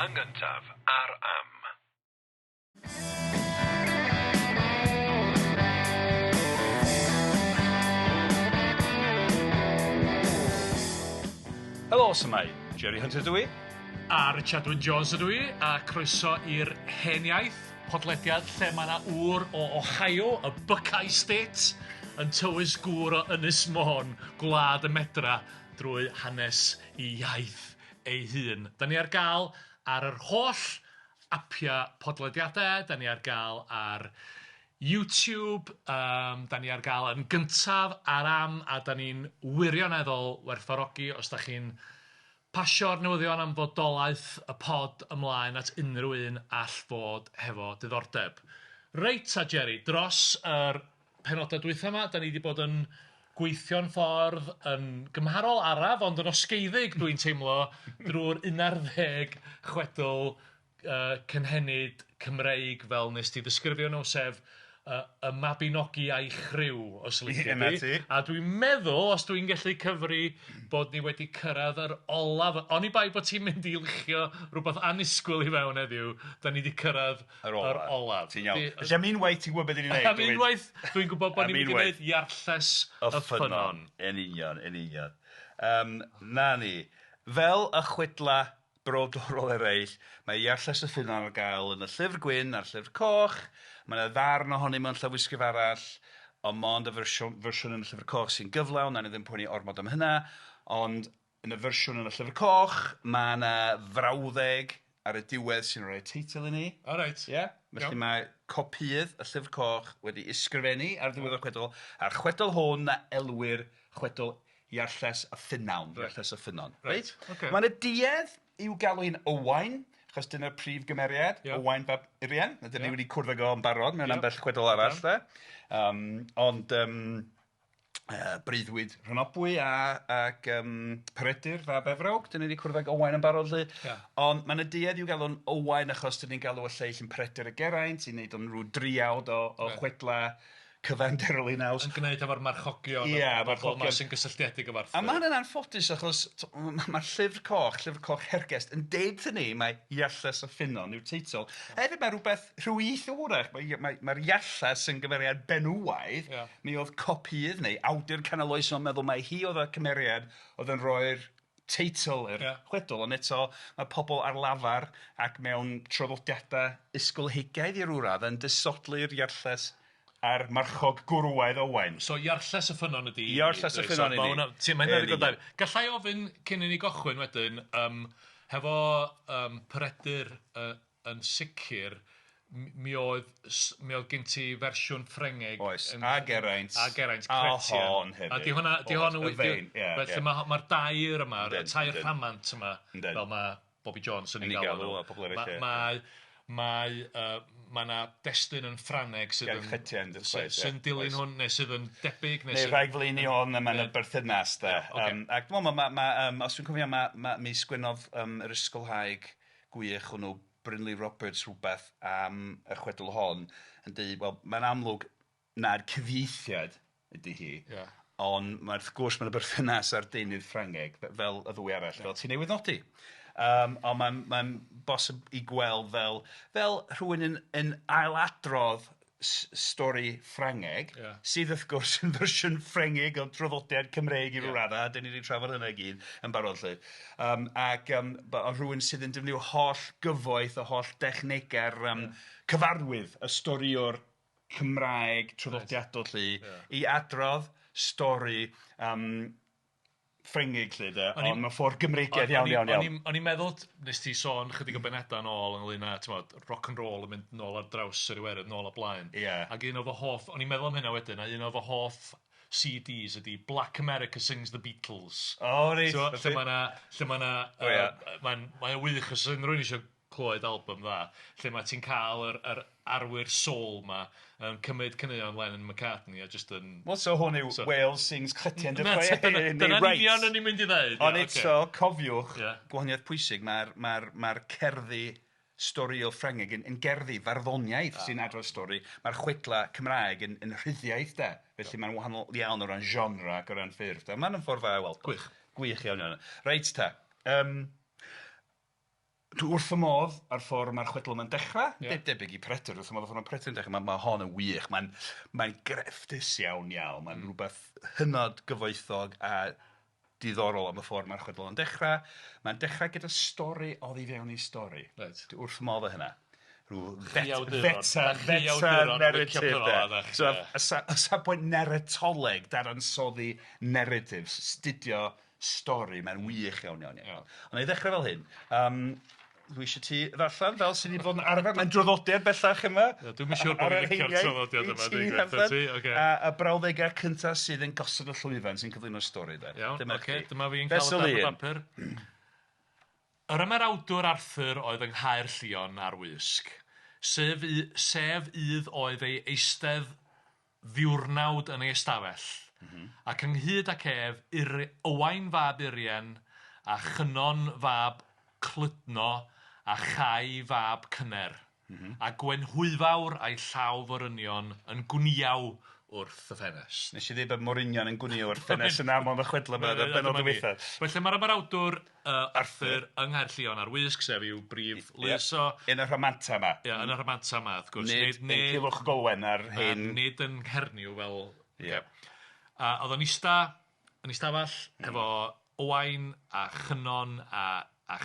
Yn gyntaf ar Am. Helo, su'mai? Jerry Hunter dw i. A Richard Wyn Jones ydw i, a croeso i'r Hen Iaith, podlediad lle mae 'na ŵr o Ohio, y Buckeye State, yn tywys gŵr o Ynys Môn, gwlad y medra, drwy hanes i iaith ei hun. Da ni ar gael ar yr holl apia podlediadau, da ni ar gael ar YouTube, um, da ni ar gael yn gyntaf ar am, a da ni'n wirioneddol werthfawrogi os da chi'n pasio'r newyddion am fodolaeth y pod ymlaen at unrhyw un all fod hefo diddordeb. Reit ta Jerry, dros yr penodau dwytha 'ma, da ni 'di bod yn gweithio'n ffordd yn gymharol araf ond yn osgeiddig dwi'n teimlo drwy'r 11 chwedl uh, cynhenid Cymreig fel nes ti ddisgrifio nhw, sef uh, y Mabinogi a'i chriw, os lici di. A dwi'n meddwl, os dwi'n gallu cyfri, bod ni wedi cyrraedd yr olaf, oni bai bod ti'n mynd i luchio rhywbeth annisgwyl i fewn heddiw, da ni wedi cyrraedd Yr olaf. Yr olaf. Ti'n iawn. Felly am unwaith ti'n gwybod beth ni'n neud. Am unwaith dwi'n gwybod bod ni'n mynd i wneud Iarlles y Ffynnon. Yn union, yn union. Um, na ni. Fel y chwedla brodorol eraill, mae Iarlles y Ffynnon ar gael yn y Llyfr Gwyn a'r Llyfr Coch. Mae yna ddarn ohoni mewn llawysgrif arall, ond mond y fersiwn, fersiwn yn y Llyfr Coch sy'n gyflawn, na ni ddim poeni ormod am hynna. Ond Yn y fersiwn yn y Llyfr Coch, mae yna frawddeg ar y diwedd sy'n rhoi teitl i ni. O reit. Ie. Felly mae copïydd y Llyfr Coch wedi ysgrifennu ar ddiwedd y chwedl, a'r chwedl hwn a elwir chwedl Iarlles y Ffynnon, Iarlles y Ffynnon. Reit. Ocê. Mae yna duedd i'w galw hi'n Owain, achos dyna'r prif gymeriad, Owain fab Urien, a 'dan ni wedi cwrdd ag o yn barod mewn ambell chwedl arall de. Yym ond yym breuddwyd Rhonabwy a ac yym Peredur fab Efrawg, 'dan ni 'di cwrdd ag Owain yn barod 'lly. Ia. Ond ma' 'na duedd i'w galw'n Owain achos 'dan ni'n galw y lleill yn Peredur a Geraint i wneud o'n rhyw driawd o o chwedla cyfandirol ei naws. Yn gwneud efo'r marchogion Ia, a'r bobl 'ma marchogion. sy'n gysylltiedig efo Arthur. A ma' hynny'n anffodus achos ma'r Llyfr Coch, Llyfr Coch Hergest yn deud 'thyn ni mai Iarlles y Ffynnon yw'r teitl. Hefyd mae rhywbeth rhyw hwyrach, mae mae mae'r Iarlles yn gymeriad benywaidd. Ia. Mi oedd copïydd neu awdur canoloesol yn meddwl mai hi oedd y cymeriad oedd yn rhoi'r teitl i'r chwedl, ond eto mae pobl ar lafar ac mewn traddodiadau ysgolheigaidd i ryw raddau yn disodli'r Iarlles a'r marchog gwrywaidd Owain. So Iarlles y Ffynnon ydi... Iarlles y Ffynnon i ni. So mae hynna'n ddigon da. Galla i ofyn cyn i ni gychwyn wedyn, yym hefo yym Peredur yy yn sicr, mi oedd mi oedd gen ti fersiwn Ffrengig... Oes, a Geraint. A Geraint Chrétien. A hon hefyd. A di hwnna, di hon yn... Ie. Felly mae'r dair yma, y tair rhamant yma, fel mae Bobi Jones yn ei galw nhw. A pobl eraill, ie. Mae, mae, mae 'na destun yn Ffrangeg sydd yn... Chrétien, sy'n dilyn hwn, neu sydd yn debyg, neu... Neu rhagflaeni hon, a mae 'na berthynas de. Ac dwi'n meddwl, ma' ma' yym os dwi'n cofio, ma' mi sgwennodd yym yr ysgolhaig gwych hwnnw Brynleu Roberts rhywbeth am y chwedl hon yn deud, wel, mae'n amlwg na'r cyfieithiad ydy hi. Ia. Ond mae wrth gwrs mae 'na berthynas â'r deunydd Ffrangeg fel y ddwy arall, fel ti newydd nodi. Yym ond mae'n mae'n bosib i gweld fel fel rhywun yn yn ailadrodd stori Ffrangeg... Ia. ...sydd wrth gwrs yn fersiwn Ffrengig o draddodiad Cymreig i ryw radda, a 'dan ni 'di trafod hynna i gyd yn barod 'lly. Yym ac yym o rhywun sydd yn defnyddio holl gyfoeth a holl dechnegau'r yym cyfarwydd, y storïwr Cymraeg traddodiadol 'lly i adrodd stori yym Ffrengig 'lly de, ond mewn ffordd Gymreigaidd iawn, iawn, iawn. O'n i'n meddwl, nes ti sôn chydig o benodau yn ôl ynglyn â, ti'mod, rock and roll yn mynd nôl ar draws yr Iwerydd, nôl a blaen. Ia. Ac un o fy hoff, o'n i'n meddwl am hynna wedyn, a un o fy hoff CDs ydy Black America Sings the Beatles. O reit. T'mo' lle ma' 'na lle ma' 'na O ia. mae'n mae o'n wych os unrhyw un isio clywed album dda, lle mae ti'n cael yr yr arwyr soul 'ma yn cymryd caneuon Lennon McCartney a jyst yn... Wel so hwn yw so, Wales sings Chrétien de Troyes. Dyna'n union o'n i'n mynd i ddeud. Ond eto, cofiwch, gwahaniaeth pwysig, mae'r mae'r mae'r cerddi storïol Ffrangeg yn yn gerddi farddoniaeth sy'n adrodd stori, mae'r chwedla Cymraeg yn yn rhyddiaith de, felly mae'n wahanol iawn o ran genre ac o ran ffurf de. Mae'n ffordd dda o weld. Gwych. Gwych iawn iawn. Reit ta, yym Dwi wrth fy modd â'r ffordd mae'r chwedl yma'n dechrau. Yeah. Debyg i Peredur, wrth fy modd y ffordd mae Peredur yn dechrau. Mae, mae hon yn wych, mae'n mae grefftus iawn iawn. Mae'n rhywbeth hynod gyfoethog a diddorol am y ffordd mae'r chwedl yn dechrau. Mae'n dechrau gyda stori oddi fewn i stori. Reit. Dwi wrth fy modd â hynna. Rhyw feta, feta narrative de. So, o safbwynt narratoleg, dadansoddi narratives, studio stori, mae'n wych iawn, iawn, iawn. Ond na i ddechrau fel hyn. Dwi eisiau ti ddarllen fel sydd wedi bod yn arfer. Mae'n draddodiad bellach yma. Ie, dwi'm yn siŵr bod fi'n licio'r traddodiad yma, dwi'n gweud ti. Okay. A, y brawddegau cyntaf sydd yn gosod y llwyfan sy'n cyflwyno'r stori. De. Iawn, dyma okay, dyma fi'n cael y darn o bapur. Yr ymerawdwr Arthur oedd yng Nghaerllion ar Wysg, sef, sef udd oedd ei eistedd ddiwrnawd yn ei ystafell, ac ynghyd ac ef, Ur- Owain fab Urien, a Chynon fab Clydno, a Chai fab Cyner, a Gwenhwyfawr a'i llaw forynion yn gwniaw wrth y ffenest. Nes i ddweud bod morynion yn gwnïo wrth ffenest yn aml yn y chwedl yma yn y bennod ddiwetha. Felly mae'r ymerawdwr Arthur yng Nghaerllion ar Wysg, sef i'w brif lys o. Yn y rhamanta yma. Ia, yn y rhamanta yma, wrth gwrs. Nid yn Culhwch ac Olwen a'r hen... Nid yn Nghernyw fel... Ia. A oedd o'n ista yn ei stafell efo Owain a Chynon a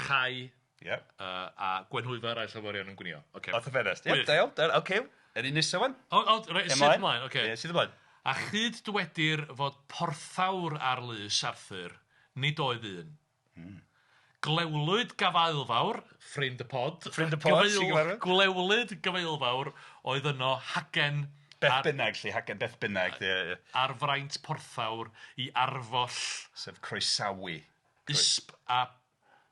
Chai. Ia. A Gwenhwyfar a'i llaforion yn gwnïo. Ocê. Wrth y ffenest. Ia, da iawn. Ocê. Yr un nesa ŵan. O, o, reit, syth ymlaen, ocê. Ie, syth ymlaen. A chyd dywedir fod porthawr ar lys Arthur, nid oedd un. Glewlwyd Gafaelfawr, ffrind y pod. Ffrind y pod, ti'n gyfarwydd? Glewlyd Gafaelfawr oedd yno hagen... Beth bynnag, 'lly, hagen beth bynnag, ie, ie. Ar fraint porthawr i arfoll... Sef croesawu. Isb a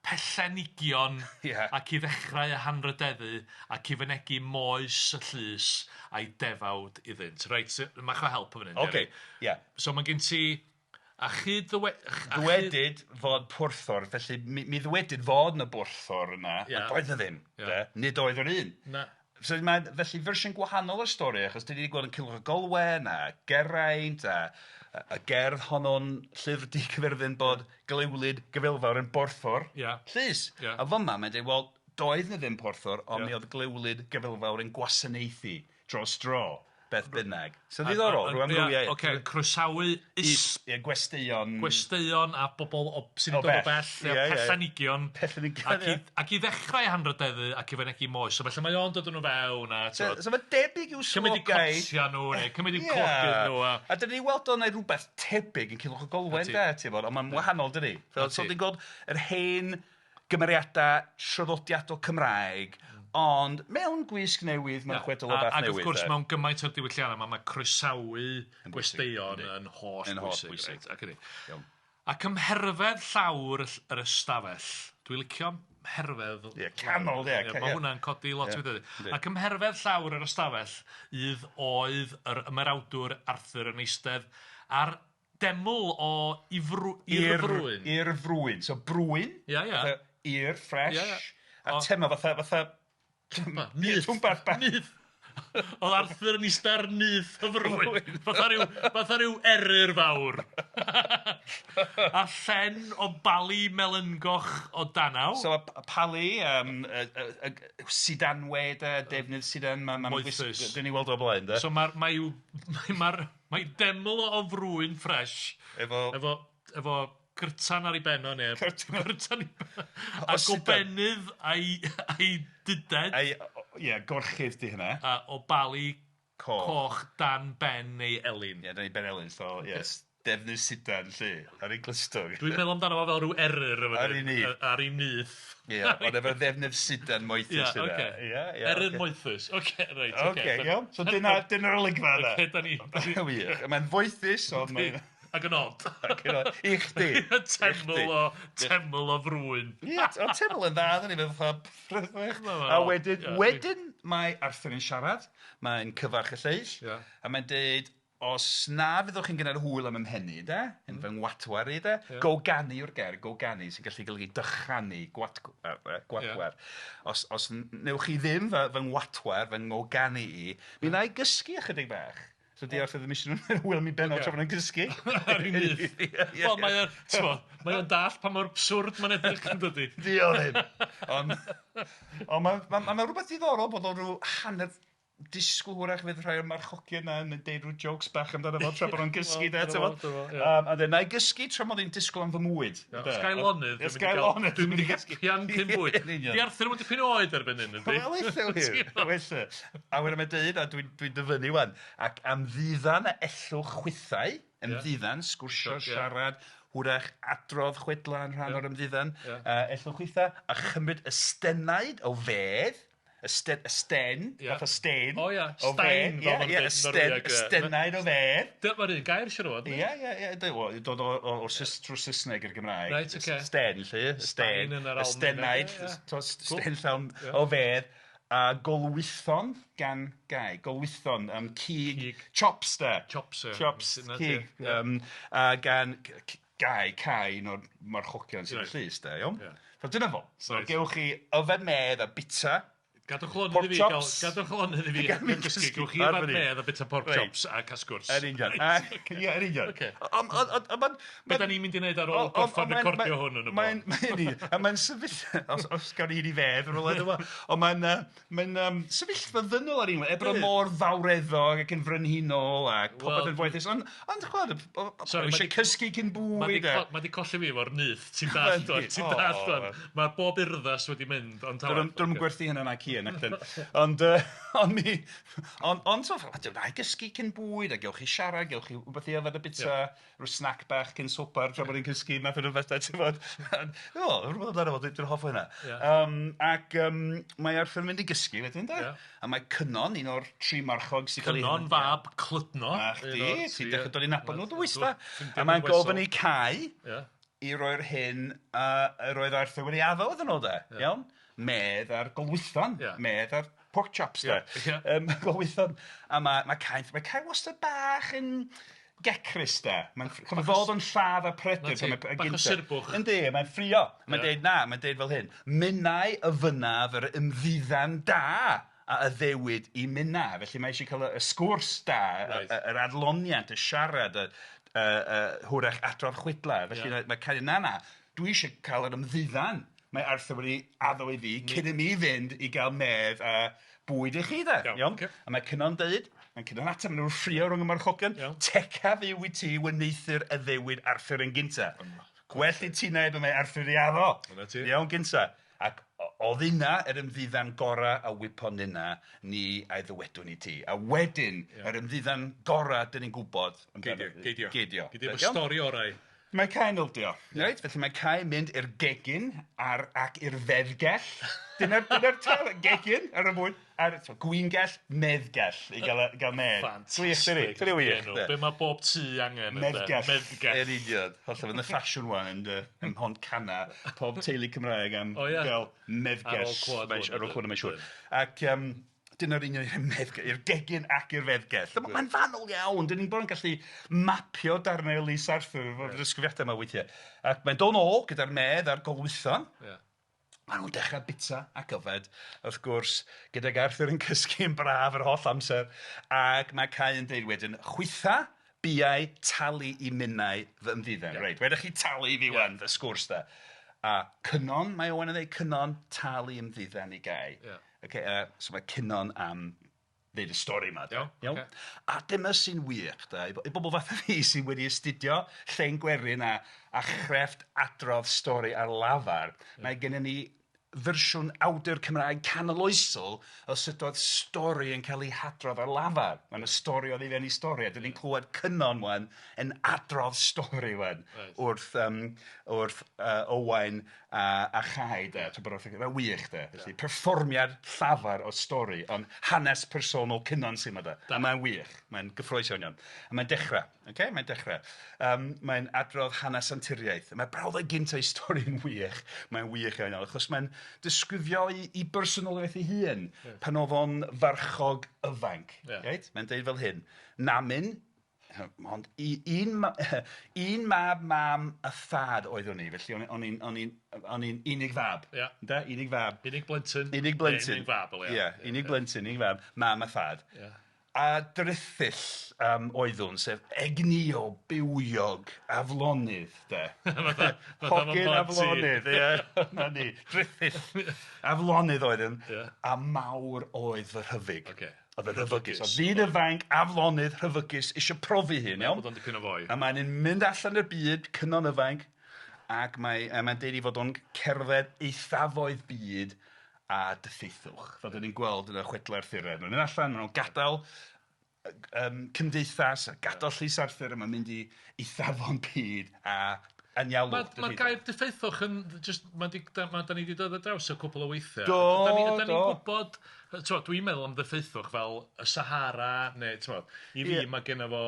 pellenigion Ia. ac i ddechrau eu hanrhydeddu ac i fynegi moes y llys a'i defawd iddynt. Reit, mach o help yn fan hyn. Ocê, ia. So mae gen ti a chyd ddywe- a Ddwedid fod porthor, felly mi, mi ddwedid fod 'na borthor yna, Ia. ond doedd 'na ddim, Ia. de? Nid oedd yr un. Na. So mae felly fersiwn gwahanol o'r stori, achos dan ni wedi gweld yn Culhwch ac Olwen a Geraint a y gerdd honno'n Llyfr Du Caerfyrddin bod Glewlyd Gyfaelfawr yn borthor llys. Ia. A fyma mae'n dweud, wel, doedd 'na ddim porthor, ond Ia. mi oedd Glewlyd Gyfaelfawr yn gwasanaethu dros dro, beth bynnag. So ddiddorol, rhyw amrywiaeth. Ocê, croesawu is... Ie, gwesteion. Gwesteion a bobl o, sy'n dod o bell, ie, pellanigion. Pellanigion, ac i, ac i ddechrau hanrydeddu ac i fynegi moes. So felly mae o'n dod yn nhw fewn a... So, so mae debyg i'w Cymryd i swlogau. cotia nhw, neu cymryd i'w clogydd nhw. A... A dyn ni weld o'n neud rhywbeth tebyg yn Culhwch ac Olwen, de, ti'n bod, ond mae'n wahanol, dydi? Fel, so ni'n gweld yr hen gymeriadau traddodiadol Cymraeg, ond mewn gwisg newydd, mewn chwedl o beth Ac newydd. wrth gwrs, de. mewn gymaint o'r diwylliannau yma, mae croesawu gwesteion yndi. yn holl Yn holl bwysig. bwysig. Reit, ac ydi. Iawn. Ac ymherfedd llawr yr ystafell, dwi'n licio mherfedd. Ie, canol, ie, Ie, Mae ie. hwnna'n codi lot Ie, o weithiau. yndi. Ac ymherfedd llawr yr ystafell, ydd oedd yr ymerawdwr Arthur yn eistedd ar deml o ifrw, i'r frwyn. I'r frwyn. So brwyn. Ie, ie. Fatha Ir, fresh. Ie, ie. A tema fatha... fatha Nyth. Twmpath bach. Nyth. Oedd Arthur yn eistedd ar nyth y frwyn. Fatha ryw, fatha ryw eryr fawr. A llen o bali melyngoch o danaw. So y palu, sidanwe, de, defnydd sidan, mae'n ma Moethus. Dyn ni weld o blaen, de. So mae'r mae i'w- mae mae'r mae deml o frwyn ffresh Efo... efo efo cyrtan ar ei ben o neu Cyrtan. cyrtan i a O sidan. gobenydd a'i a'i duded Ai, ie, gorchudd di hynna. a o bali Coch. coch dan ben neu elin. Ie, dan ni ben elin, so, yes. Defnydd sidan, lle, ar ei glystog. Dwi'n meddwl amdano fo fel rhyw eryr efo Ar ei nyth. Ar ei nyth. Ie, ond efo'r ddefnydd sidan moethus Ie, yna. oce. Ie, ie. Eryr ocê. moethus. Oce, reit. oce. Oce, iawn. So dyna'r olygfa yna. Oce, da ni. Wych. Mae'n foethus, ond mae'n... Ac yn od. I chdi. Teml o, teml o frwyn. Ie, ond teml yn dda, dyn ni, fatha pryddech. Ma' fe'n A od, wedyn, ie. wedyn mae Arthur yn siarad, mae'n cyfarch y lleill, Ie. a mae'n deud, os na fyddwch chi'n gwneud hwyl am 'y mhen i, de, yn fy ngwatwar i, de, goganu yw'r gair, goganu, sy'n gallu golygu dychanu, gwatwar. Os newch chi ddim fy ngwatwar, fy ngoganu i, mi wna i gysgu ychydig bach. So di Arthur ddim eisiau nhw'n hwyl am ei benod tra bod nhw'n cysgu. Ar ei nyth. Ie, ie, Wel, mae o'n, t'mo', mae o'n dallt pa mor absurd mae'n edrych yn dydi. Di o ddim. Ond Ond ma' ma' ma' rwbeth diddorol bod o'n rhyw hanner disgwyl hwyrach fydd rhai o'r marchogion 'na yn deud rhyw jokes bach amdano fo tra bod o'n gysgu de ti'n 'bod? A dweud, 'na i gysgu tra mod i'n disgwyl am fy mwyd. Os ga i lonydd, dwi'n mynd i gael... Dwi'n mynd i hepian cyn bwyd. Di Arthur ddim yn dipyn o oed erbyn hyn, yndi? Wel, ella wir. Ella. A wedyn mae'n deud, a dwi'n dwi dyfynnu wan, ac am ddiddan a ellwch chwithau, ymddiddan, sgwrsio, siarad, hwyrach adrodd chwedlau yn rhan o'r ymddiddan, ellwch chwithau, a chymryd y stennaid o fedd, y sten, y sten, fatha sten. O ia, stein fel ma'n deud yn Norwyeg. Y stennaid o fedd. Dyma'r un gair siŵr o fod. Ia, ia, ia, wel, dod o, o, o trwy Saesneg i'r Gymraeg. Reit, ocê. Sten, 'lly, sten, y stennaid, sten llawn o fedd, a golwython gan gai, golwython, cig, chops de. Chops, ia. Chops, cig, a gan Gai, Cai, un o'r marchogion sy'n y llys de, iawn? Ia. So dyna fo. So gewch chi yfed medd a bita. Gadwch lonydd i fi gael, gadwch lonydd i fi gael gysgu. Gewch chi yfed medd a bita pork chops a cael sgwrs. Yn union. Ie, yn union. Ocê. Ond Be da ni'n mynd i wneud ar ôl gorffen recordio hwn yn y bôn? Mae'n, a mae'n sefyll, os gawn ni i fedd yn rhywle, dwi'n ond mae'n Mae'n yym sefyllfa ddynol ar un, er bod o mor fawreddog ac yn frenhinol ac popeth yn foethus, ond ond ch'mod, Sorry, eisiau cysgu cyn bwyd a... Mae 'di colli fi efo'r nyth, ti'n dallt wan, ti'n dallt wan. Mae bob urddas wedi mynd, ond ta waeth. Dwn i'm yn gwerthu hynna yn IKEA nac 'dyn. Ond yy ond mi ond ond so, na i gysgu cyn bwyd a gewch chi siarad, gewch chi wbeth i yfed a bita. Rhyw snack bach cyn swper tra bod ni'n cysgu, math o rhywbeth, ti'n gwbod. O, rhywbeth amdano fo, dwi'n hoff o hynna. Ac mae Arthur yn mynd i gysgu wedyn, de? A mae Cynon, un o'r tri marchog sy'n cael ei... Cynon fab Clydno. Na chdi, ti'n dechrau dod i nabod nhw, dwyt, da? A mae'n gofyn i Cai i roi'r hyn yr oedd Arthur wedi addo iddyn nhw, de? Iawn? Medd ar golwython, medd ar pork chops, de. Golwython. A mae mae Cai, mae Cai wastad bach yn gecrus de. Mae'n ch'mod fo o'dd yn lladd y Peredur pan mae Bach o surbwch. Yndi, mae'n ffrio. Mae'n deud na, mae'n deud fel hyn. Minnau y fynnaf yr ymddiddan da a addewid i minna. Felly mae eisiau cael y sgwrs da, yr adloniant, y siarad, y y hwyrach adrodd chwedlau. Felly mae mae Cai na na, dwi eisiau cael yr ymddiddan mae Arthur wedi addo i fi cyn i mi fynd i gael medd a bwyd i chi de. Iawn? A mae Cynon deud, mae'n Cynon ateb, maen nhw'n ffrio rhwng y marchogion, tecaf yw i ti wneuthur addewid Arthur yn gynta. Gwell i ti wneud be mae Arthur 'di addo. Dyna ti. Iawn, gynta. Ac o'dd yna yr ymddiddan gora a wypon nina, ni a'i ddywedwn i ti. A wedyn, yr ymddiddan gora 'dan ni'n gwybod amdano. Gei di, gei di o. Gei di o. Gei di efo stori orau. Mae Cai'n ildio. Reit, felly mae Cai yn mynd i'r gegin a'r, ac i'r feddgell. Dyna'r dyna term, gegin ar y bwyd, a'r so, gwingell, meddgell i gael, gael medd. Ffantastig. Dyna wych. Be mae bob tŷ angen. Meddgell. Meddgell. Yn union. Hollol yn y ffasiwn wan yn, ym Mhontcanna, pob teulu Cymraeg am oh, yeah. gael meddgell. Ar ôl clywed. Ar ôl clywed, mae'n siŵr. Ac um, Dyna'r union i'r meddgell, i'r gegin ac i'r feddgell. Mae'n fanwl iawn, dyn ni'n bod yn gallu mapio darnau o Lys Arthur efo'r disgrifiadau yma weithiau. Ac mae'n dod nôl gyda'r medd a'r golwython. Yeah. Maen nhw'n dechrau bita ac yfed, wrth gwrs, gydag Arthur yn cysgu'n braf yr holl amser. Ac mae Cai yn deud wedyn, chwitha, biau, talu i minnau fy ymddiddan. Yeah. Reit, wedych chi talu i fi yeah. wan, fy sgwrs da. A Cynon, mae Owen yn dweud, Cynon, talu ymddiddan i Gai. Yeah. Ocê yy so mae Cynon am ddeud y stori 'ma de. Iawn. Iawn? Ocê. A dyma sy'n wych de, i bobl fatha fi sydd wedi astudio llen gwerin a a chrefft adrodd stori ar lafar, mae gennym ni fersiwn awdur Cymraeg canoloesol o sut oedd stori yn cael ei hadrodd ar lafar. Mae 'na stori oddi fewn i stori, a 'dan ni'n clywed Cynon 'wan yn adrodd stori 'wan wrth yym wrth yy Owain a a chau de, ti'n gwbod, mae'n wych de. Felly perfformiad llafar o stori, ond hanes personol Cynon sy'n yma de. A mae'n wych, mae'n gyffrous iawn iawn. A mae'n dechrau, ocê, mae'n dechrau. Mae'n adrodd hanes anturiaeth. Mae brawddeg gynta ei stori'n wych, mae'n wych iawn iawn, achos mae'n disgrifio ei bersonoliaeth ei hun pan oedd o'n farchog ifanc, reit? Mae'n deud fel hyn, Namyn, Ond un un mab, mam a thad oeddwn i, felly o'n o'n i'n o'n i'n o'n i'n unig fab. Ia. Ynde? Unig fab. Unig blentyn. Unig blentyn. Neu unig fab o leia. Ia, unig blentyn, unig fab, mam a thad. Ia. A drithyll oeddwn, sef egnïol, bywiog, aflonydd, de. Hogyn aflonydd, ie, 'na ni, drithyll, aflonydd oeddwn, a mawr oedd fy rhyfyg. Ocê. Oedd yn rhyfygus. Oedd ddyn ifanc, aflonydd, rhyfygus, isio profi hyn, iawn? Bod o'n dipyn o foi. A mae'n mynd allan i'r byd, cynon ifanc, ac mae a mae'n deud ei fod o'n cerdded eithafoedd byd a diffeithwch, fel 'dan ni'n gweld yn y chwedlau Arthuraidd. Maen nhw'n mynd allan, maen nhw'n gadael cymdeithas, a gadael llys Arthur, a maen mynd i eithafon byd a anialwch. Mae'r gair diffeithwch yn just, mae di, da, ma, da ni wedi dod ar draws o cwpl o weithiau. Do, da ni, da ni'n gwybod, dwi'n meddwl am ddiffeithwch fel y Sahara, neu t'mod, i fi mae genna fo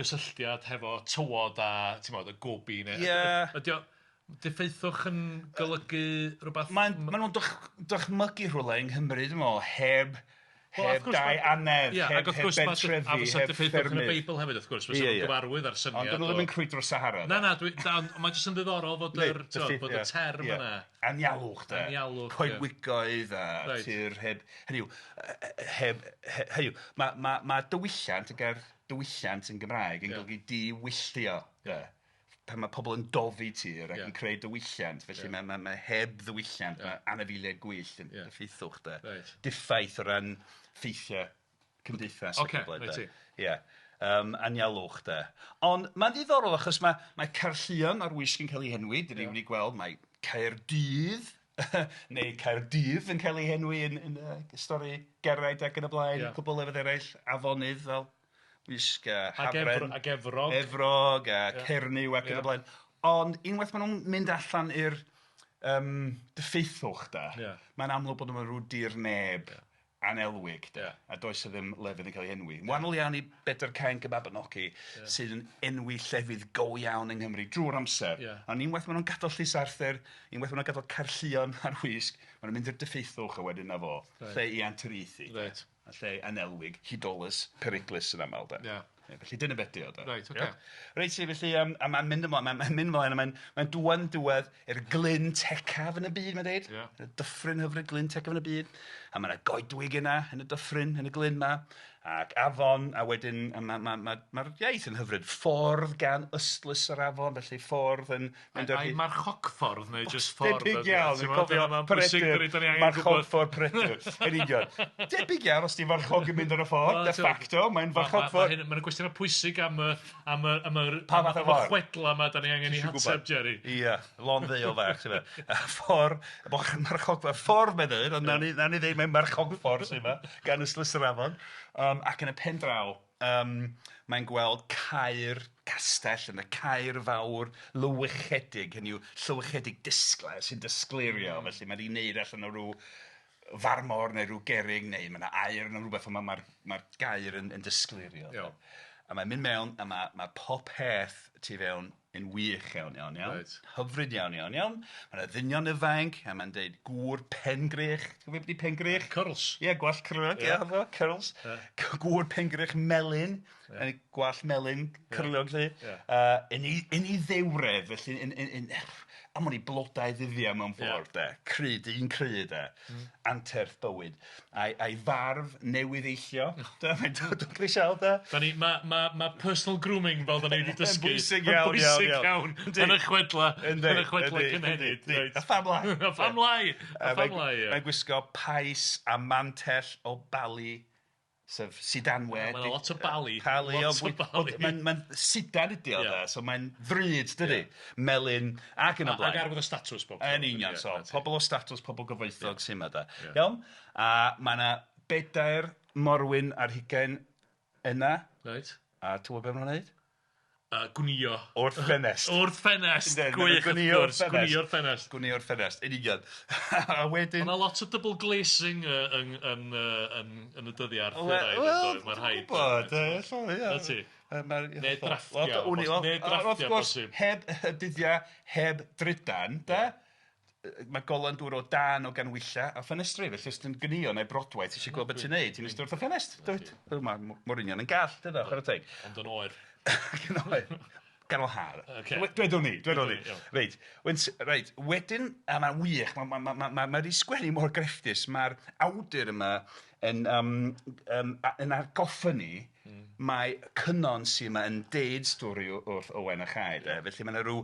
gysylltiad hefo tywod a t'mod, y gobi neu... Ie. Ydy o, Diffeithwch yn golygu rhywbeth... Mae'n... maen nhw'n dychmygu rhywle yng Nghymru, dwi'n meddwl, heb heb dai annedd, heb heb bentrefi, A fysa diffeithwch yn y Beibl hefyd, wrth gwrs, fysa nhw'n gyfarwydd â'r syniad. Ond dyn nhw ddim yn crwydro'r Sahara. Na, na, dwi, ond mae jyst yn ddiddorol fod yr, bod y term yna. Anialwch, de. Anialwch, Coedwigoedd a tir heb, hynny yw, heb, hynny yw, mae ma, ma diwylliant, y gair diwylliant yn Gymraeg yn golygu diwyllio, de. Pan mae pobl yn dofi tir ac yn creu diwylliant, felly mae, mae, mae heb ddiwylliant, mae anifeiliaid gwyllt yn diffeithwch de. Reit. Diffaith o ran ffeithiau cymdeithas ac yn y blaen. Reit. Ie. Anialwch de. Ond mae'n ddiddorol achos mae, mae Caerllion a'r wisg yn cael ei henwi, dan ni wedi gweld mae Caerdydd neu Caerdydd yn cael ei henwi yn, yn y stori Geraint ac yn y blaen, cwbl o lefydd eraill, afonydd fel Wysg a Hafren. Ac Efrog. Efrog a Cernyw ac yn y blaen. Ond unwaith maen nhw'n mynd allan i'r diffeithwch da, mae'n amlwg bod nhw'n rhyw dir neb anelwig de, a does 'na ddim lefydd yn cael eu henwi. Wahanol iawn i Bedr Cainc y Mabinogi sydd yn enwi llefydd go iawn yng Nghymru drwy'r amser. Ond unwaith maen nhw'n gadael Llys Arthur, unwaith maen nhw'n gadael Caerllion a'r Wysg, maen nhw'n mynd i'r diffeithwch a wedyn 'na fo, lle i anturiaethu. Reit. A lle anelwig, hudolus, peryglus yn aml de. Ia. Felly dyna beth 'di o de. Reit, ocê. Reit ti felly a mae'n mynd ymlaen, mae'n mynd ymlaen a mae'n mae'n dŵad yn diwedd i'r glyn tecaf yn y byd, mae'n deud. Ia. Y dyffryn hyfryd glyn tecaf yn y byd. A mae 'na goedwig yna yn y dyffryn, yn y glyn 'ma, ac afon, a wedyn a ma' ma' ma' ma'r iaith yn hyfryd. Ffordd gan ystlys yr afon, felly ffordd yn mynd Ai marchogffordd neu jyst ffordd? Debyg iawn, dwi'n cofio Peredur, marchogffordd Peredur, yn union. Debyg iawn os 'di farchog yn mynd ar y ffordd, de facto, mae'n farchogffordd. Mae'n gwestiynau pwysig am y, am y, am y, Pa fath o ffordd? chwedla yma da ni angen i hateb, Jerry. Ia, lond ddeol fach, ti'n meddwl. Ffordd, marchogffordd, ffordd mae'n dweud, ond nawn ni, nawn ni ddeud mae'n marchogffordd sy'n yma, gan ystlys yr afon. Ac yn y pen draw, mae'n gweld caer castell yn y caer fawr lywychedig, hynny yw llywychedig disglair sy'n disgleirio, felly mae 'di wneud allan o ryw farmor neu ryw gerrig neu mae 'na aur neu rywbeth ond mae'r mae'r gaer yn yn disgleirio. Iawn. A mae'n mynd mewn a mae mae pob peth tu fewn yn wych iawn, iawn, iawn. Reit. Hyfryd iawn, iawn, iawn. Mae 'na ddynion ifanc, a mae'n deud gŵr pengrych. Ti'n gwybod beth 'di pengrych? Cyrls. Ie, gwallt cyrliog, ie, yeah. Cyrls. Gŵr pengrych melyn, yn gwallt melyn cyrliog 'lly. Ie. Yn ei yn ei ddewredd, felly yn yn yn am wn i blodau ddyddiau mewn ffordd de. Crud, un crud de. Anterth bywyd. A'i a'i farf newydd eillio. De, mae'n dod o grisial de. Da ni, mae ma, ma personal grooming fel da ni wedi dysgu. Yn bwysig iawn, yn bwysig iawn, iawn. Yn y chwedla, yn y chwedla cynhenid. A pham lai? A pham lai? A pham lai, ie. Mae'n gwisgo pais a mantell o bali sef sidanwe. Mae'n lot o bali. Pali lot o bali. Mae'n ma sidan ydi o, yeah. so mae'n ddrud, dydy? Yeah. Melyn ac yn y blaen. Ac arwydd o statws bob. Yn union, so pobl o statws, pobl gyfoethog sy'n yma da. Iawn? A mae yna bedair morwyn ar hugain yna. Reit. A ti'n gwybod beth maen nhw'n wneud? Gwnïo. Wrth ffenest. Wrth ffenest, gwych wrth gwrs. Gwnïo'r ffenest. Gwnïo'r ffenest, yn union. A wedyn... Mae 'na lot o double glazing yn, yn, yn, yn y dyddiau Arthuraidd. Wel, mae'n rhaid. Dwi'n gwybod, ella, ia. Na ti. Neu drafftiau. Neu drafftiau bosib. Heb y dyddiau, heb drydan, de? Mae golan dŵr o dan o ganwylla a ffenestri, felly os ti'n gwnïo neu brodwaith, ti eisiau gweld beth ti'n neud, ti'n eistedd wrth y ffenest, dwyt? Mae mor union yn gall, dyna, chwarae teg. Ond yn oer. Ac yn oer. ganol ha. Ocê. Dwedwn ni, dwedwn ni. Iawn. Reit, reit, wedyn, a mae'n wych, mae ma, ma, ma, ma, ma 'di sgwennu mor grefftus, mae'r awdur yma yn, yn argoffa ni mae Cynon sy yma yn deud stori wrth Owain a Chai, de. Felly mae yna rhyw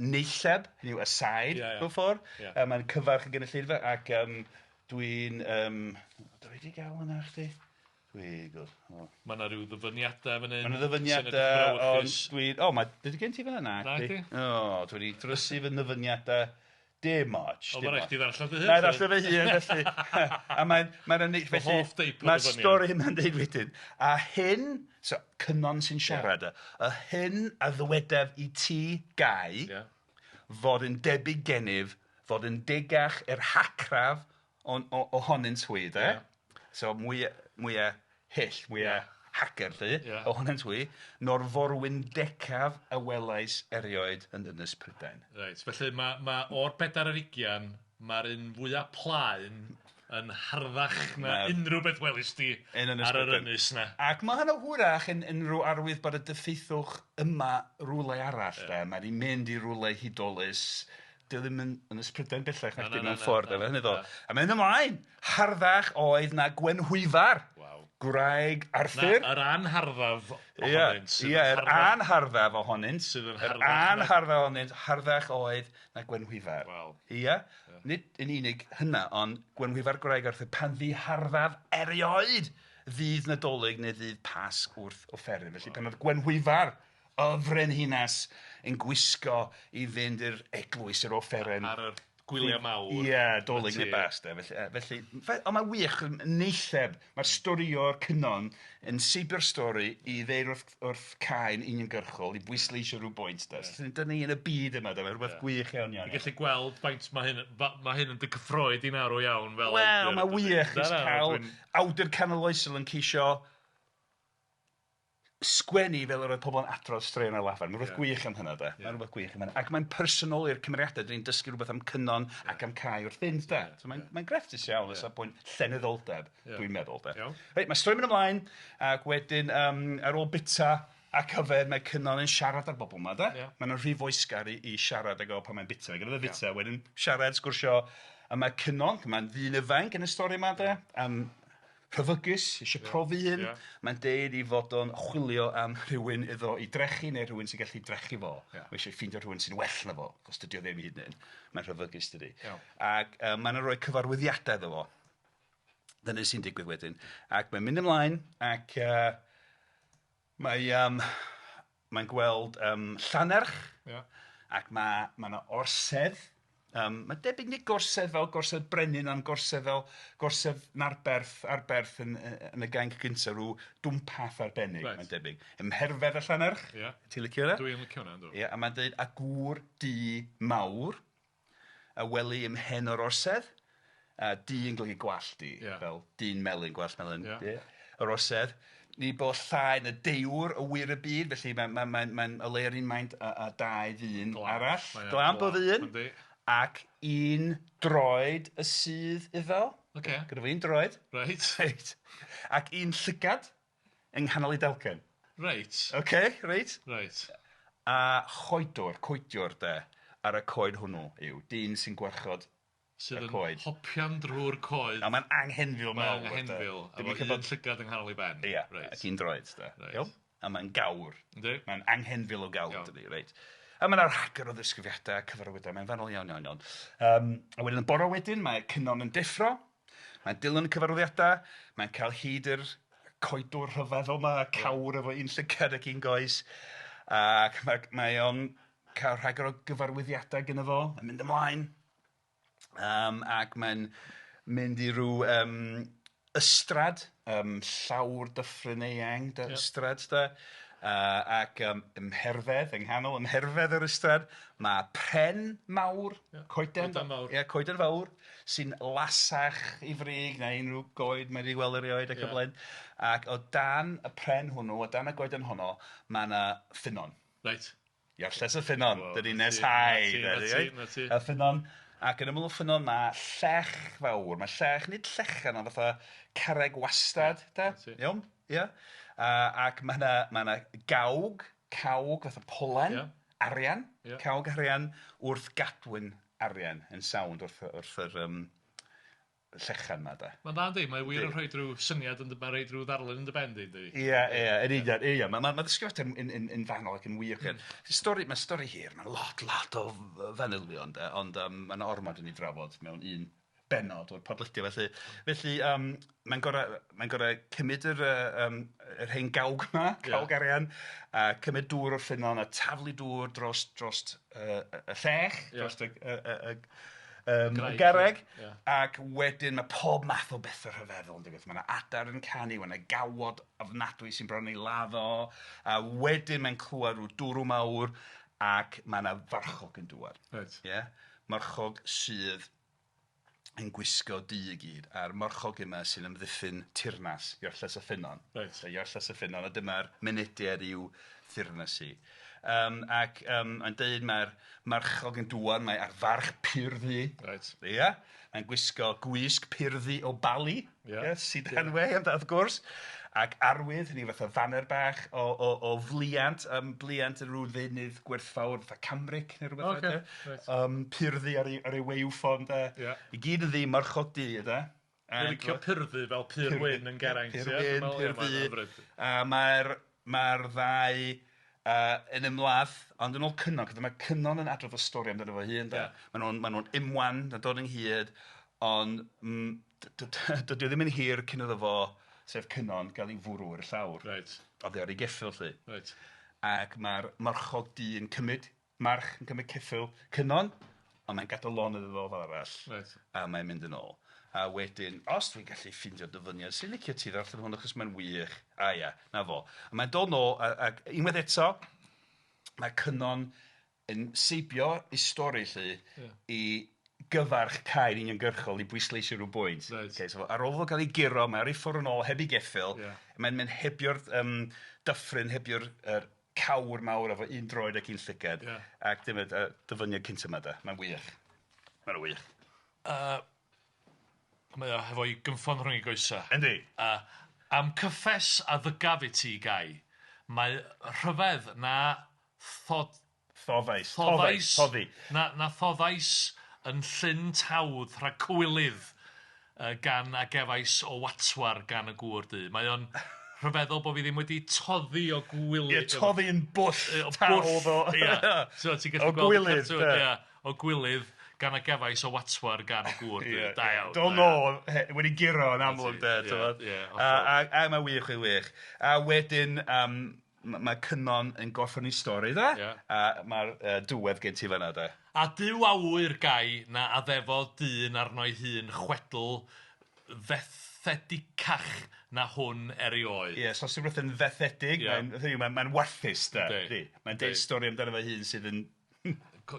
neilleb, hynny yw aside mewn ffordd. A mae'n cyfarch y gynulleidfa ac dwi'n... dwi wedi gael hwnna chdi? Dwi gweld. O. Mae yna rhyw ddyfyniadau fan hyn. Mae yna ddyfyniadau, ond dwi... O, mae... Dydy gen ti fan'na? Na, di. O, dwi wedi drysu fy nyfyniadau. Dim ots. O, mae'n rhaid chdi ddarllen dy hun. Na i ddarllen fy hun, felly. A mae'n... mae'n Fy hoff deip o Mae'r ddyfyniad. stori yma'n deud wedyn, a hyn, so Cynon sy'n siarad, y hyn a ddywedaf i ti, Gai, fod yn debyg gennyf, fod yn degach yr hacraf ohonynt hwy, de. So mwy, mwya hyll, mwya hacer, lly, ohonynt hwy, no'r forwyn decaf a welais erioed yn Ynys Prydain. Reit, felly mae ma o'r 24, mae'r un fwyaf plaen yn harddach na unrhyw beth welis di ar yr ynys na. Ac mae hynny hwyrach yn rhyw arwydd bod y diffeithwch yma rhywle arall, de. Mae 'di mynd i rywle hudolus. Dio ddim yn Ynys Prydain bellach nac 'di mewn ffordd, efo hynny ddo. A mae'n ymlaen, harddach oedd na Gwenhwyfar. Waw. Gwraig Arthur. Na, yr anharddaf ohonynt. Ie, yr anharddaf ohonynt. Sydd yn Yr harddach na- anharddaf ohonynt, harddach oedd na Gwenhwyfar. Waw. Ie. Nid yn unig hynna, ond Gwenhwyfar gwraig Arthur pan ddi harddaf erioed ddydd Nadolig neu ddydd Pasg wrth offeryn. Felly pan oedd Gwenhwyfar y frenhines yn gwisgo i fynd i'r eglwys i'r offeren. Ar yr gwyliau mawr. Ie, Dolig neu Basg de. Felly, ond mae'n wych, neilleb, mae'r storïo'r Cynon yn seibio'r stori i ddeud wrth Cai'n uniongyrchol, i bwysleisio rhyw bwynt de. So, dyna ni yn y byd yma, de, mae'n rhywbeth gwych iawn iawn. Ti'n gallu gweld faint mae hyn, mae hyn yn dy cyffroi di'n arw iawn fel Wel, mae'n wych cael awdur canoloesol yn ceisio sgwennu fel yr oedd pobl yn adrodd straeon ar lafar. Mae'n rhywbeth gwych am hynna, de. Mae'n rhywbeth gwych am hynna. Ac mae'n personoli'r cymeriadau. Dyn ni'n dysgu rhywbeth am Cynon ac am Cai wrth fynd, de. So mae'n grefftus iawn o safbwynt llenyddoldeb, dwi'n meddwl, de. Reit, mae stori'n mynd ymlaen, ac wedyn ar ôl bita ac yfed, mae Cynon yn siarad â'r bobl yma, de. Mae'n rhy foesgar i siarad ag o pan mae'n bita. Gyda fe fita, wedyn siarad, sgwrsio. A mae Cynon, mae'n ddyn ifanc yn y stori yma, de. Rhyfygus, eisiau profi hyn. Mae'n deud i fod o'n chwilio am rhywun iddo i drechu neu rhywun sy'n gallu drechu fo. Mae eisiau ffeindio rhywun sy'n well na fo, achos dydy o ddim hyd yn hyn. Mae'n rhyfygus, dydy. Ac mae'n rhoi cyfarwyddiadau iddo fo. Dyna sy'n digwydd wedyn. Ac mae'n mynd ymlaen ac mae'n gweld llannerch ac mae yna orsedd. Mae'n debyg nid gorsedd fel gorsedd brenin, ond gorsedd fel gorsedd narberth, arberth yn y gainc gyntaf, rhyw dwmpath arbennig, mae'n debyg. Ymherfedd y llannerch, ti'n licio hwnna? Dwi'n licio hwnna, yndw. Ie, a mae'n dweud, a gŵr du mawr, a wely ym mhen o'r orsedd, a du yn golygu gwallt du, fel dyn melyn, gwallt melyn, yr orsedd. Ni bod llai na deiwr o wir y byd, felly mae'n o leia'r un maint a dau ddyn arall, glamp o ddyn. Ac un droed y sydd iddo. Gyda fo un droed. Reit. Ac un llygad yng nghanol ei dalcen. Reit. Ocê, reit. Reit. A choedwr, coediwr de, ar y coed hwnnw yw dyn sy'n gwarchod Sydd yn hopian drwy'r coed. A mae'n anghenfil mawr. Mae'n anghenfil. A efo un llygad yng nghanol ei ben. Ia, ac un droed de. Reit. A mae'n gawr. Yndi. Mae'n anghenfil o gawr, dydi, reit. A mae yna rhagor o ddisgrifiadau, cyfarwyddau, mae'n fanwl iawn, iawn, iawn. A wedyn yn bore wedyn, mae Cynon yn deffro, mae'n dilyn y cyfarwyddiadau, mae'n cael hyd i'r coedwr rhyfeddol yma, cawr efo un llygad ac un goes, ac mae o'n cael rhagor o gyfarwyddiadau gyda fo, yn mynd ymlaen, ac mae'n mynd i ryw ystrad, llawr dyffryn eang, de, ystrad, de. Ac ymherfedd, yng nghanol ymherfedd yr ystrad, mae pren mawr, coeden, coeden fawr, sy'n lasach i frig neu unrhyw goed mae wedi gweld erioed ac y blaen. Ac o dan y pren hwnnw, o dan y goeden honno, mae yna ffynnon. Reit. Iarlles y ffynnon, dydy neshau. Y ffynnon. Ac yn ymyl y ffynnon mae llech fawr, mae llech, nid llechan, ond fatha carreg wastad, de? Iawn? Ia. Ac mae yna gawg cawg fatha polen... Ia. ...arian. Ia. Cawg arian wrth gadwyn arian yn sownd wrth wrth yr yym llechan 'ma de. Mae'n dda yndi, mae wir yn rhoi rhyw syniad yn dy- mae'n rhoid rhyw ddarlun yn dy ben di yndi? Ia ia yn union yn union. Ma' ma' ma' ddisgrifiad yn yn yn yn fanwl ac yn wych. Mm. Stori ma' stori hir, ma' lot lot o fanylion de, ond yym ma' 'na ormod i ni drafod mewn un bennod o'r podlediad felly. Felly yym mae'n gor'o' mae'n gor'o' cymyd yr yy yym yr hen gawg 'ma, cawg arian, a cymyd dŵr o'r ffynnon a taflu dŵr dros drost yy y llech, drost y y y y y garreg. Ia. Ac wedyn mae pob math o bethe rhyfeddol yn digwydd. Mae 'na adar yn canu, mae 'na gawod ofnadwy sy'n bron i ladd o, a wedyn mae'n clywed rhyw dwrw mawr ac mae 'na farchog yn dŵad. Reit. Ia? Marchog sydd yn gwisgo du i gyd, a'r marchog yma sy'n ymddiffyn teyrnas Iarlles y Ffynnon. Reit. So Iarlles y Ffynnon, a dyma'r mynediad i'w thyrnas hi. Ac mae'n deud mae'r marchog yn dŵad, mae ar farch purddu. Reit. Ia. Mae'n gwisgo gwisg purddu o bali. Ia. Ia, sidanwe, wrth gwrs. Ac arwydd, hynny fatha faner bach o o o fliant, bliant yn rhyw ddeunydd gwerthfawr, fatha cambric neu rywbeth Ocê, reit. Purddu ar ei ar ei waywffon de. Ia. I gyd yn ddu, marchog du de. Dwi'n licio purddu fel pur wyn yn Geraint. Pur wyn, pur ddu. A mae'r mae'r ddau yn ymladd, ond yn ôl Cynon, cos mae Cynon yn adrodd y stori amdano fo hun de. Ia. Maen nhw'n maen nhw'n imwan, yn dod ynghyd, ond dydy o ddim yn hir cyn iddo fo, sef Cynon, gael ei fwrw i'r llawr. Reit. Oddi ar ei geffyl 'lly. Reit. Ac mae'r marchog du yn cymryd march, yn cymryd ceffyl Cynon, ond mae'n gadael lonydd iddo fo fel arall. Reit. A mae'n mynd yn ôl. A wedyn, os dwi'n gallu ffindio dyfyniad, sy'n licio ti ddarllen hwn achos mae'n wych. A ia, 'na fo. A mae'n dod nôl a, ac unwaith eto, mae Cynon yn seibio ei stori 'lly i gyfarch Cai'n uniongyrchol i bwysleisio rhyw bwynt. Reit. Okay, so ar ôl iddo gael ei guro, mae ar ei ffordd yn ôl heb ei geffyl. Ia. Mae'n mynd hebio'r dyffryn, hebio'r yr cawr mawr efo un droed ac un llygad. Ia. Ac dyma dyfyniad cynta yma de. Mae'n wych. Mae'n wych. Mae o hefo'i gynffon rhwng ei goesau. Yndi. A am cyffes a ddygaf i ti, Gai, mae rhyfedd na thod... Thoddais. Thoddais. Thoddi. Na, na thoddais yn llyn tawdd rhag cywilydd gan a gefais o watwar gan y gŵr du. Mae o'n rhyfeddol bod fi ddim wedi toddi o gwilydd. Ie, toddi yn bwll tawdd o... Ia. So ti'n gallu O gwilydd, gweld... Ia, o gwilydd gan a gefais o watwar gan y gŵr du. Da iawn. Do nôl, wedi guro yn amlwg de, ti'n gwbod? Ie, A a mae'n wych, yn wych. A wedyn, mae Cynon yn gorffen ei stori de, a mae'r diwedd gen ti fan'na de. A Duw a ŵyr Gai na addefodd dyn arno'i hun chwedl fethedicach na hwn erioed. Ie, so os yw rhywbeth yn fethedig, mae'n mae'n mae'n warthus de. Yndi. Mae'n deud stori amdano fe hun sydd yn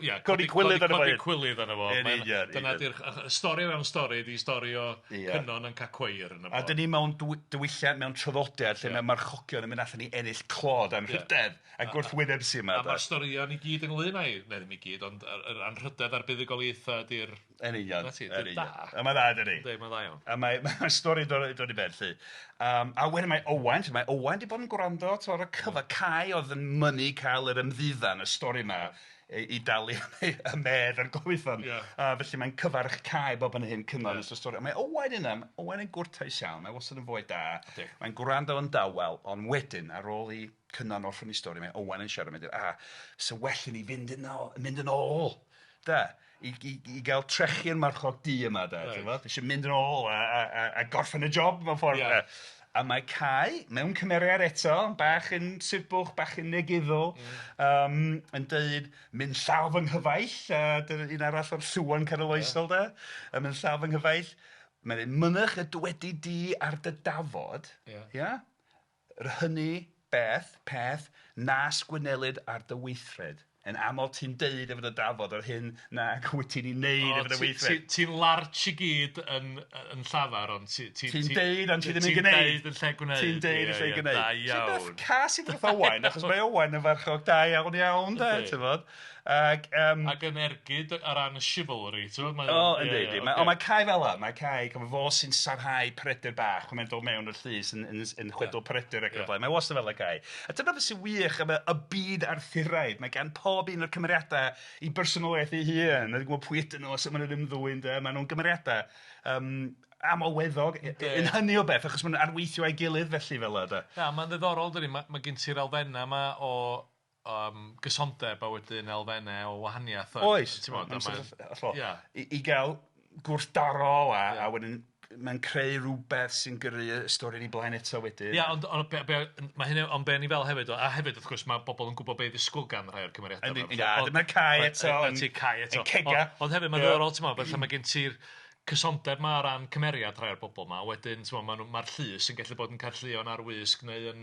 Ia, codi cwilydd arno fo. Codi cwilydd arno fo. Yn union. Dyna di'r stori mewn stori ydi stori o Cynon yn cael cweir yn y A dyn ni mewn diwylliant, mewn traddodiad lle mae marchogion yn mynd allan i ennill clod anrhydedd a gwrthwyneb sy'n yma. A mae'r storïon i gyd ynglyn â'i, neu ddim i gyd, ond yr anrhydedd a'r buddugoliaethau ydi'r... Yn union. Na ti, yn da. union. A mae'n dda, dydi? Yndi, mae'n dda iawn. A mae mae'r stori dod dod i ben 'lly. A wedyn mae Owain, mae Owain 'di bod yn gwrando t'mod ar y cyfa, Cai oedd yn mynnu cael yr ymddiddan, y stori 'ma i dalu am ei y medd a'r gwaywffon. Ia. A felly mae'n cyfarch Cai bob yn hyn cyngor yn ystod y stori. A mae Owain yna, ma' Owain yn gwrtais iawn, mae wastad yn foi da. Yndi. Mae'n gwrando yn dawel, ond wedyn ar ôl i Cynan orffen ei stori, mae Owain yn siarad, mae'n dweud, "A, sa well i ni fynd yn ôl, mynd yn ôl, de, i i i gael trechu'r marchog du yma, de, Reit. ti'n gwbod? Isio mynd yn ôl a a a a gorffen y job mewn ffordd, Ia. de. A mae Cai, mewn cymeriad eto, bach yn sibwch, bach yn negyddol, yn deud, mynd llaw fy nghyfaill, a dyna un arall o'r llwan canoloesol, de, a mynd llaw fy nghyfaill, mae'n dweud, mynych y dywedi di ar dy dafod, Ia. ia, yr hynny beth, peth, nas gwnelid ar dy weithred. Yn aml ti'n deud efo dy dafod yr hyn nag wyt ti'n ei wneud efo dy weithred. Ti'n larch i gyd yn yn llafar, ond ti... Ti'n deud ond ti ddim yn gwneud. Ti'n deud yn lle gwneud. Ti'n deud yn lle gwneud. Da Sy'n beth iawn. cas i fod wrth Owain, achos mae Owain yn farchog da iawn iawn, de, Yndi. ti'n fod. Ac yym... Ac yn ergyd ar ran y chivalry, ti'n gwbod, mae O, yndi, yndi. Mae, ond mae Cai fel 'a, mae Cai, cofio fo sy'n sarhau Peredur bach pan mae'n dod mewn i'r llys yn yn yn chwedl Peredur ac yn y blaen. Mae wastad fel 'a Cai. A dyna beth sy'n wych am y byd Arthuraidd, mae gan pob un o'r cymeriadau 'i bersonoliaeth ei hun, a ti'n gwybod pwy ydyn nhw a sut maen nhw'n ymddwyn de, maen nhw'n gymeriadau amlweddog yn hynny o beth, achos maen nhw'n arweithio â'i gilydd felly fel 'na de. Na, mae'n ddiddorol dydi, mae gen ti'r elfennau 'ma o gysondeb a wedyn elfennau o wahaniaeth. Oes. Ti'n hollol. Ia. I gael gwrthdaro a wedyn mae'n creu rhywbeth sy'n gyrru y stori yn ei blaen eto wedyn. Ia, ond ond be, be, mae hynny, ond be ni fel hefyd, a hefyd wrth gwrs mae bobl yn gwybod be i ddisgwyl gan rhai o'r cymeriadau. Yndi, ia, dyma'r Cai eto. Yn Cai eto. Yn cega. Ond hefyd mae'n ddiddorol, ti'n meddwl, felly mae gen ti'r cysondeb 'ma o ran cymeriad rhai o'r bobl 'ma, wedyn t'mo' ma' nhw ma'r llys yn gallu bod yn Caerllion ar Wysg neu yn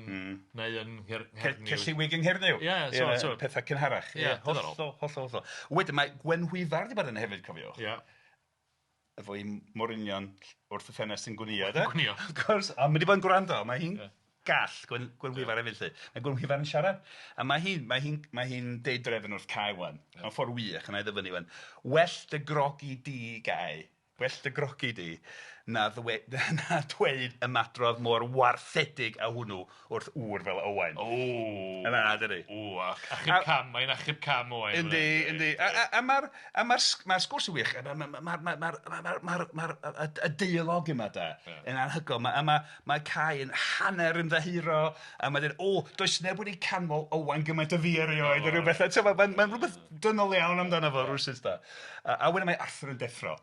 neu yn Ngher- Nghernyw. Celliwig yng Nghernyw. Ie, so so petha cynharach. Ie, diddorol. Hollol, hollol, hollol. Wedyn mae Gwenhwyfar 'di bod yna hefyd, cofiwch. Ie. Efo'i morynion wrth y ffenest yn gwnïo de. Gwnïo. Wrth gwrs, a mae 'di bod yn gwrando, mae hi'n gall Gwenhwyfar hefyd 'lly. Mae Gwenhwyfar yn siarad a mae hi'n mae hi'n mae hi'n deud drefn wrth Cai ŵan. Mewn ffordd wych, a wna i ddyfynnu ŵan. Well dy grogi di, Gai, well dy grogi di na ddwe- na dweud ymadrodd mor warthedig â hwnnw wrth ŵr fel Owain. O! Yn dda, dydi? O, achub cam, mae'n achub cam Owain. Yndi, yndi. A mae'r a mae'r mae'r sgwrs yn wych, mae'r mae'r mae'r mae'r mae'r mae'r y deialog yma de, yn anhygoel. Mae, a mae, mae Cai yn hanner ymddiheuro, a mae'n dweud, o, does neb wedi canmol Owain gymaint o fi erioed, neu rhywbeth. Mae'n mae rhywbeth dynol iawn amdano fo, rhywsut da. A wedyn mae Arthur yn deffro.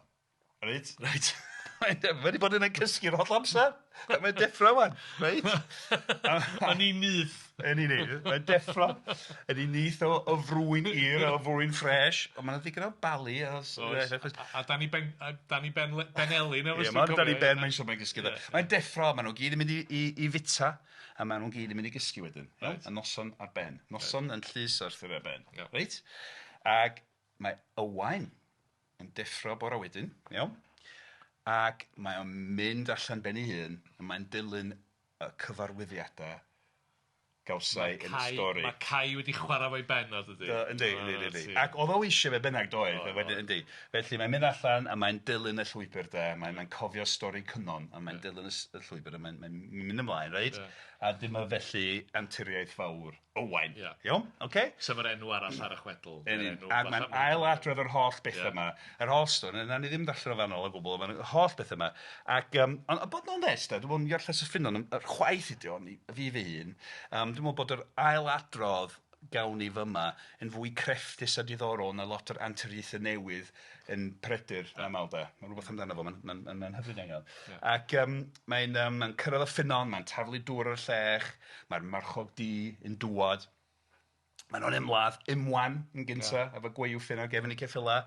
Reit? Reit. Mae wedi bod yn cysgu'r holl amser. Mae'n deffro wan, reit? Yn ei nyth. Yn ei nyth. Mae'n deffro. Yn ei nyth o frwyn ir, o frwyn ffres. Ond mae'n ddigon o balu. Oes. A dan i ben, a dan i ben, Ben Elin. Ie, mae'n dan i ben, mae'n siŵr mae'n gysgu. Mae'n deffro, maen nhw gyd yn mynd i fita, a maen nhw'n gyd yn mynd i gysgu wedyn. Reit. A noson ar ben. Noson yn llys Arthur ar ben. Reit? Ac mae Owain yn deffro bore wedyn, iawn? Ac mae o'n mynd allan ben ei hun, a mae'n dilyn y cyfarwyddiadau gawsai yn y stori. Mae Cai wedi chwarae fo'i ben o, dydy? Do, yndi, yndi, yndi. Ac oedd o eisiau fe bynnag, doedd? Wedyn, yndi. Felly mae'n mynd allan a mae'n dilyn y llwybr de, mae'n cofio stori Cynon, a mae'n dilyn y llwybr a mae'n mynd ymlaen, reit? A dyma felly anturiaeth fawr Owain. Ia. Iawn? Ocê? Sef yr enw arall ar y chwedl. Yn union. Ac mae'n ail adrodd yr holl bethau yma, yr holl stori, wnawn ni ddim darllen o fanwl o gwbl, ond yr holl bethau yma. Ac yym ond a bod yn onest de, dwi'n meddwl Iarlles y Ffynnon, yr chwaith ydi o, fi fy hun, dwi'n meddwl bod yr ail adrodd gawn ni fyma yn fwy crefftus a diddorol na lot o'r anturiaethau newydd yn Peredur yn aml de. Mae rhywbeth amdano fo, mae'n mae'n mae'n hyfryd iawn. Ac mae'n mae'n cyrraedd y ffynnon, mae'n taflu dŵr ar y llech, mae'r marchog du yn dŵad. Maen nhw'n ymladd, ymwan yn gynta, efo gwaywffyn ar gefn eu ceffylau.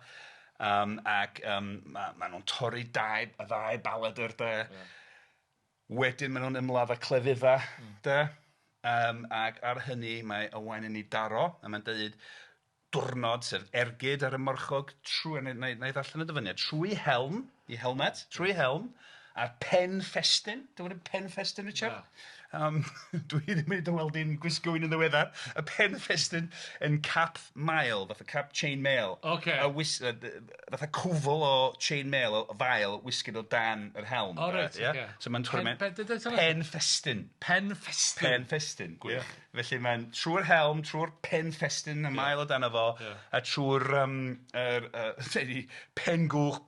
Ac ma' nhw'n torri dau, y ddau baladr de. Wedyn maen nhw'n ymladd â clefydda de. Ac ar hynny mae Owain yn ei daro, a mae'n deud diwrnod, sef ergyd ar y marchog, trwy, wna i ddarllen y dyfyniad, trwy helm, i helmet, trwy helm, a'r pen ffestyn, dwi'n gwybod pen ffestyn, Richard? Na. Dwi ddim wedi dy weld di'n gwisgo un yn ddiweddar. Y pen ffestyn yn cap mail, fatha cap chain mail. Ocê. A fatha cwfl o chain mail, o fael, wisgyd o dan yr helm. O reit, Ie? ocê. So mae'n trwy... Pen, Pen ffestyn. Pen ffestyn. Pen ffestyn. Gwych. Felly mae'n trwy'r helm, trwy'r pen ffestyn, y mael o dano fo, a trwy'r yr yy pen gwch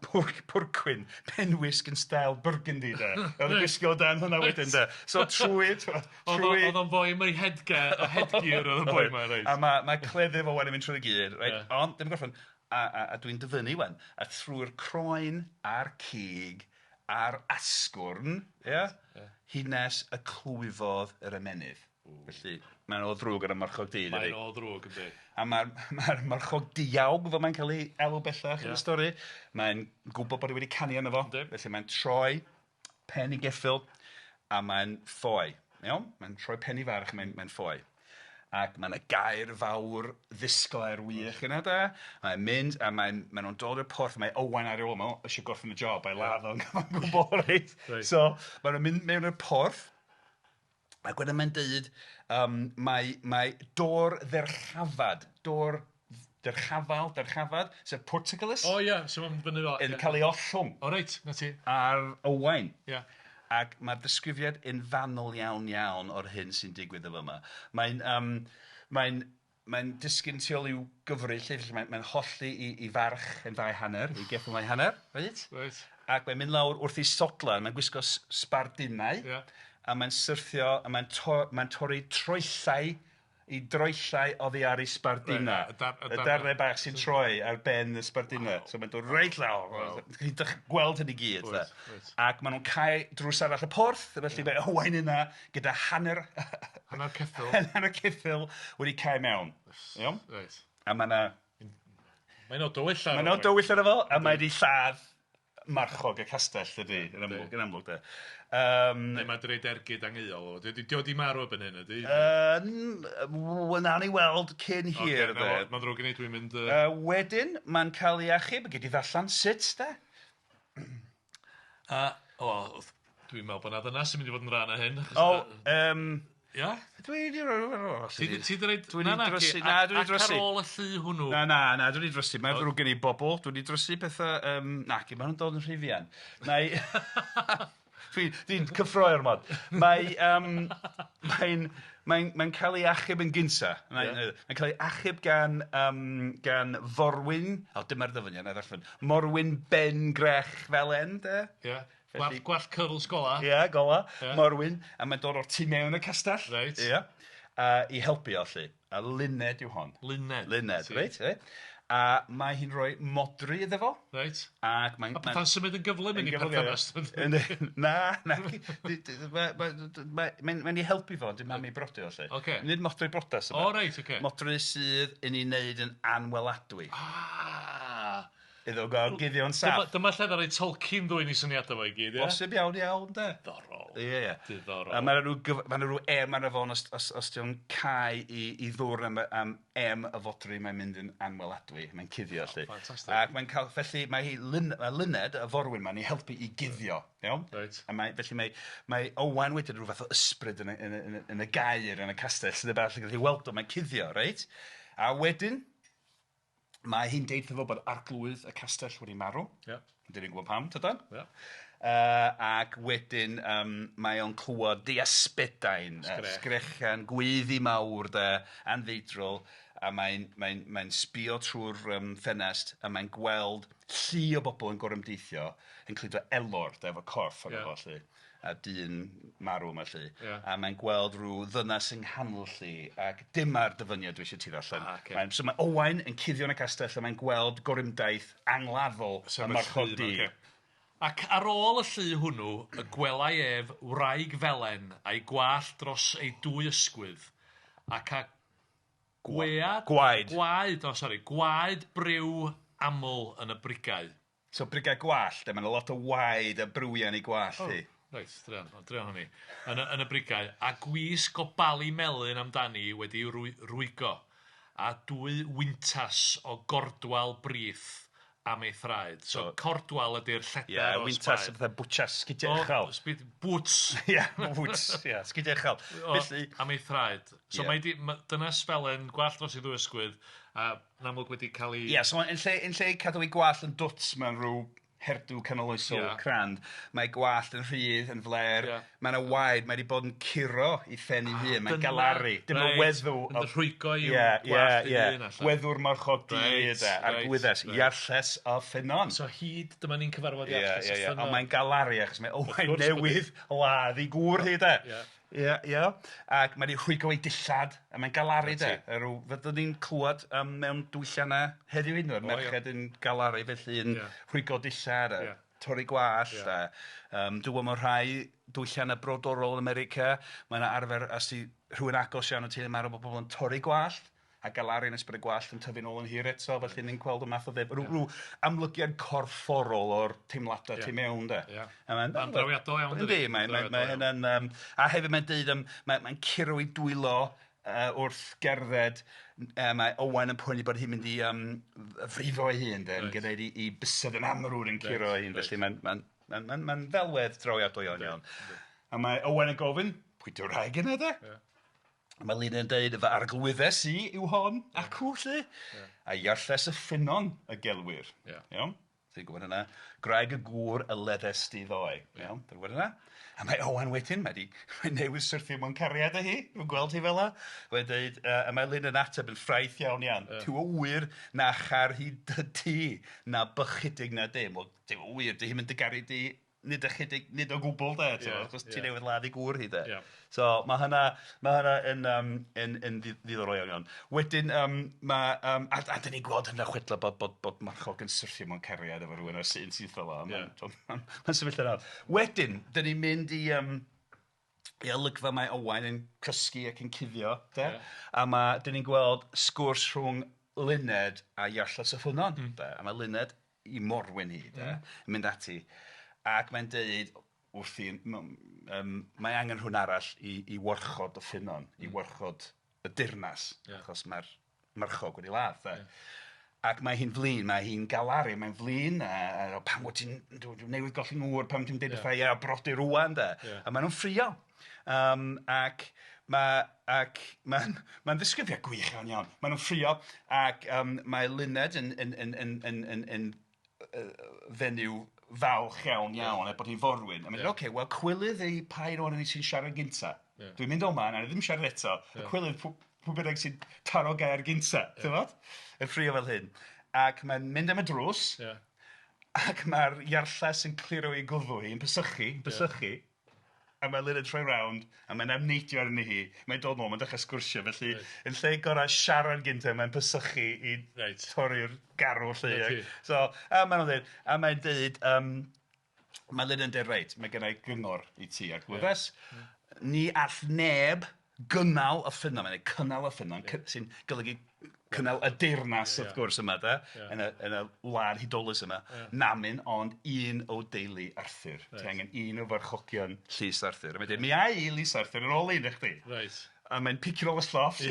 pwrcwyn, penwisg yn style Burgundy de. Oedd yn gwisgo o dan hwnna wedyn de. So trwy, trwy... Oedd o'n foi am ei headgear, y headgear oedd y boi ma, reit. A mae mae cleddyf o wan yn mynd trwy'r gyd, reit? Ond ddim yn gorffen, a dwi'n dyfynnu wan, a trwy'r croen a'r cig a'r asgwrn, ia, hyd nes y clwyfodd yr ymennydd. Felly, mae'n o ddrwg ar y marchog du, dydi? Mae'n o ddrwg, yndi. A mae'r mae marchog diawg, fel mae'n cael ei alw bellach yn y stori, mae'n gwybod bod e wedi canu arno fo, felly mae'n troi pen i geffyl, a mae'n ffoi. Iawn? Mae'n troi pen i farch, mae'n ffoi. Ac mae yna gair fawr ddisglair wych yna, da. Mae'n mynd, a mae'n, maen nhw'n dod i'r porth, mae Owain ar ei ôl, mae eisiau gorffen y job, a'i ladd o'n gwybod, reit? So, maen nhw'n mynd mewn i'r porth, ac wedyn mae'n deud, mae dôr ddyrchafad, dôr Dyrchafal, Dyrchafad, sef Porticulus. O ia, so mae'n fyny fel... Yn cael ei ollwng. O reit, 'na ti. Ar Owain. Ia. Ac mae'r disgrifiad yn fanwl iawn iawn o'r hyn sy'n digwydd yn fama. Mae'n yym mae'n mae'n disgyn tu ôl i'w gyfrif 'lly, felly mae'n mae'n hollti 'i 'i farch yn ddau hanner, 'i geffyl yn ddau hanner, reit? Reit. Ac mae'n mynd lawr wrth ei sodla, mae'n gwisgo sbardunau. Ia. A mae'n syrthio a mae'n mae'n torri troellau i droellau oddi ar ei sbarduna. Reit, y dar- y y darnau bach sy'n troi ar ben y sbarduna. So mae'n dod reit lawr. Waw. Chi'n gweld hyn i gyd. Wyt, de. wyt. Ac maen nhw'n cau drws arall y porth, felly mae Owain yna gyda hanner Hanner ceffyl. hanner ceffyl wedi cau mewn. Iawn? Reit. A mae yna Mae'n o dywyll ar Mae'n o dywyll arno fo, a mae wedi lladd marchog y castell, dydy, yn amlwg, yn amlwg, de. Neu mae 'di roid ergyd angheuol o. Di o 'di marw erbyn hyn, ydy? Wel, nawn ni weld cyn hir, de. Mae'n ddrwg gen i, dwi'n mynd... Wedyn, mae'n cael ei achub, gei di ddarllen sut, de? O, dwi'n meddwl bod 'na ddynas yn mynd i fod yn rhan o hyn. O, Ia? Dwi 'di Ti ti 'di roid... Dwi 'di drysu, na, dwi 'di drysu. Ac ar ôl y llu hwnnw... Na, na, na, dwi 'di drysu. Mae'n ddrwg gen i bobl, dwi 'di drysu pethau, naci, maen nhw'n dod yn rhy fuan. Nai... Dwi'n cyffroi ormod. Mae, mae'n, mae'n, mae'n cael ei achub yn gynta. Mae'n mae'n cael ei achub gan, gan forwyn, o, dyma'r ddyfyniad, na i ddarllen, morwyn Ben Grech Felen, de? Ia. Gwallt, gwallt cyrls gola. Ia, gola. Morwyn, a mae'n dod o'r tu mewn y castell. Reit. Ia. I helpu o 'lly. A Luned yw hon. Luned. Luned, reit, reit. A mae hi'n rhoi modry iddo fo. Reit. Ac mae'n... A pethau'n symud yn gyflym yn ei perthynas. Na, na. Mae'n ei helpu fo, dim am ei brodi o 'lly. Ocê. Nid modry brodas yma. O reit, ocê. Modry sydd yn ei wneud yn anweladwy. Ah! Iddo gael guddio'n saff. Dyma lle ddaru Tolkien ddwyn ei syniadau fo i gyd, ie? Bosib iawn iawn, de. Diddorol. Ie, ie. Diddorol. A mae 'na ryw gyf- ma' 'na ryw em arno fo os os os 'di o'n cau 'i 'i ddwrn am y am em y fodrwy mae'n mynd yn anweladwy, mae'n cuddio 'lly. Ffantastig. Ac mae'n cael, felly mae hi Lyn- mae Luned, y forwyn 'ma, yn ei helpu i guddio, iawn? Reit. A mae felly mae mae Owain wedyn rhyw fath o ysbryd yn y yn y yn y yn y gaer yn y castell sydd yn arall yn gallu weld o, mae'n cuddio, reit? A wedyn mae hi'n deud wrtho fo bod arglwydd y castell wedi marw. Ia. Dyn ni'n gwybod pam, tydan? Ia. Ac wedyn mae o'n clywed diasbedain, sgrechian, gweiddi mawr de, anfeidrol, a mae'n mae'n mae'n sbio trwy'r ffenest a mae'n gweld llu o bobl yn gorymdeithio yn cludo elor de, efo corff arno fo 'lly. A dyn marw yma 'lly. Ia. A mae'n gweld rhyw ddynas yng nghanol llu ac dyma'r dyfyniad dwi eisiau ti ddarllen. Ah, ocê. Mae'n, so mae Owain yn cuddio yn y castell a mae'n gweld gorymdaith angladdol y marchog du. Ocê. Ac ar ôl y llu hwnnw, y gwelai ef wraig felen a'i gwallt dros ei dwy ysgwydd, ac a gwead... Gwaed. Gwaed, o sori, gwaed briw aml yn y brigau. So brigau gwallt, de, mae 'na lot o waed a briwiau yn ei gwallt hi. Reit, druan, o, druan hynny. Yn y brigau, a gwisg o bali melyn amdani wedi rwygo, a dwy wyntas o gordwal brith am ei thraed. So, cordwal ydy'r lledr Ie, o wyntas sbaen. fatha bwtsias, sgidiau uchel. O, boots. Ie, boots, ie, sgidiau uchel. Felly, am ei thraed. So Ie. mae di, dynas felen, gwallt dros ei ddwy ysgwydd, a yn amlwg wedi cael ei... Ie, so yn lle cadw ei gwallt yn dwt mewn rhyw herdw canoloesol crand, mae gwallt yn rhydd, yn flêr, mae yna waed, mae wedi bod yn curo ei phen ei hun, mae'n galaru. Dim y weddw... Yn rhwygo i'w gwallt ei hun allan. Weddw'r marchog du, de, a'r gwyddes, Iarlles o Ffynnon. So hyd, dyma ni'n cyfarfod Iarlles o Ffynnon. Ond mae'n galaru achos mae Owain newydd ladd ei gŵr hi, de. Ie, ie. Ac mae 'di rhwygo ei dillad, a mae'n galaru de. Rw, fyddwn ni'n clywed mewn diwylliannau heddiw hyd yn oed, merched yn galaru felly yn rhwygo dillad a torri gwallt. A dwi'n gwybod mewn rhai diwylliannau brodorol yn America, mae yna arfer, os 'di rhywun agos iawn yn teulu marw, bod pobl yn torri gwallt a galaru nes bod y gwallt yn tyfu'n ôl yn hir eto, felly ni'n gweld y math o ddef, rhyw amlygiad corfforol o'r teimladau tu mewn de. Ia. A mae'n Mae'n drawiadol iawn, dydi? Yndi, mae mae mae hynna'n a hefyd mae'n deud mae'n curo ei dwylo wrth gerdded, mae Owain yn poeni bod hi'n mynd i frifo ei hun de, yn gwneud i bysedd yn amrwd yn curo ei hun, felly mae'n mae'n mae'n mae'n ddelwedd drawiadol iawn iawn. A mae Owain yn gofyn, pwy 'di'r wraig yna de? Mae Luned yn deud, fy arglwyddes i yw hon, acw 'lly, a Iarlles y Ffynnon y gelwir. Iawn? Ti'n gwybod hynna? Gwraig y gŵr y leddes di ddoe. Iawn? Ti'n gwybod hynna? A mae Owain wedyn, mae 'di mae newydd syrthio mewn cariad â hi, mae'n gweld hi fel 'a. Mae'n deud, a mae Luned yn ateb yn ffraeth iawn iawn. Duw a ŵyr na char hi dy ti, na bychudig na dim. Wel, Duw a ŵyr, 'di hi'm yn dy garu di nid ychydig, nid o gwbl de, yeah, achos ti newydd ladd ei gŵr hi de. Yeah. So mae hynna, mae hynna yn, yn, yn ddiddorol iawn iawn. Wedyn, a dyn ni'n gweld hynna chwedla bod Marchog yn syrthio mewn cariad efo rhywun ar sy'n syth fel o. Yeah. Mae'n ma, ma sefyllfa anodd. Wedyn, dyn ni'n mynd i olygfa mae Owain yn cysgu ac yn cuddio, de? Yeah. A mae, dyn ni'n gweld sgwrs rhwng Luned a Iarlles y Ffynnon, de? A mae Luned i morwyn hi de, yn mynd ati, ac mae'n deud wrthi, mae angen rhywun arall i warchod y ffynnon, i warchod y dirnas, achos mae'r marchog wedi ladd de. Ac mae hi'n flin, mae hi'n galaru, mae'n flin, a pam wyt ti'n, dwi newydd golli ngŵr, pam ti'n deud wrtha i a brodi rŵan de? A maen nhw'n ffrio. Ac ma' ac ma'n ma'n ddisgrifiad gwych iawn iawn. Maen nhw'n ffrio ac mae Luned yn yn yn yn yn yn yn fenyw falch iawn iawn er bod hi'n forwyn. A mae'n dweud, ocê, wel cwilydd i pa un ohonon ni sy'n siarad gynta. Dwi'n mynd o'ma, na i ddim siarad eto. Y cwilydd pwy bynnag sy'n taro gair gynta, ti'n gwbod? Yn ffrio fel hyn. Ac mae'n mynd am y drws. Ac mae'r iarlles yn clirio ei gwddw hi, yn pesychu, yn pesychu. A mae Luned yn troi rownd, a mae'n amneidio arni hi. Mae'n dod nôl, mae'n dechrau sgwrsio. Felly, yn lle gorau siarad gyntaf, mae'n pesychu i torri'r garw 'lly. So, a maen nhw'n dweud, a mae'n dweud, mae Luned yn dweud, reit, mae gen i gyngor i ti, arglwyddes. Ni all neb gynnal y ffynnon, mae'n dweud cynnal y ffynnon, sy'n golygu cynnal y deyrnas wrth gwrs yma de, yn y yn y wlad hudolus yma, namyn ond un o deulu Arthur. Ti angen un o farchogion llys Arthur. A mae'n dweud, mi a i lys Arthur yn ôl un i chdi. Reit. A mae'n picio nôl y slofft.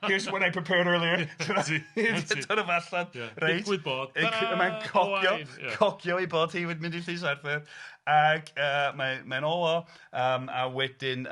Here's what I prepared earlier. Dod o allan. Reit. Digwydd bod. Mae'n cogio, cogio ei bod hi wedi mynd i llys Arthur. Ac mae'n ôl o, a wedyn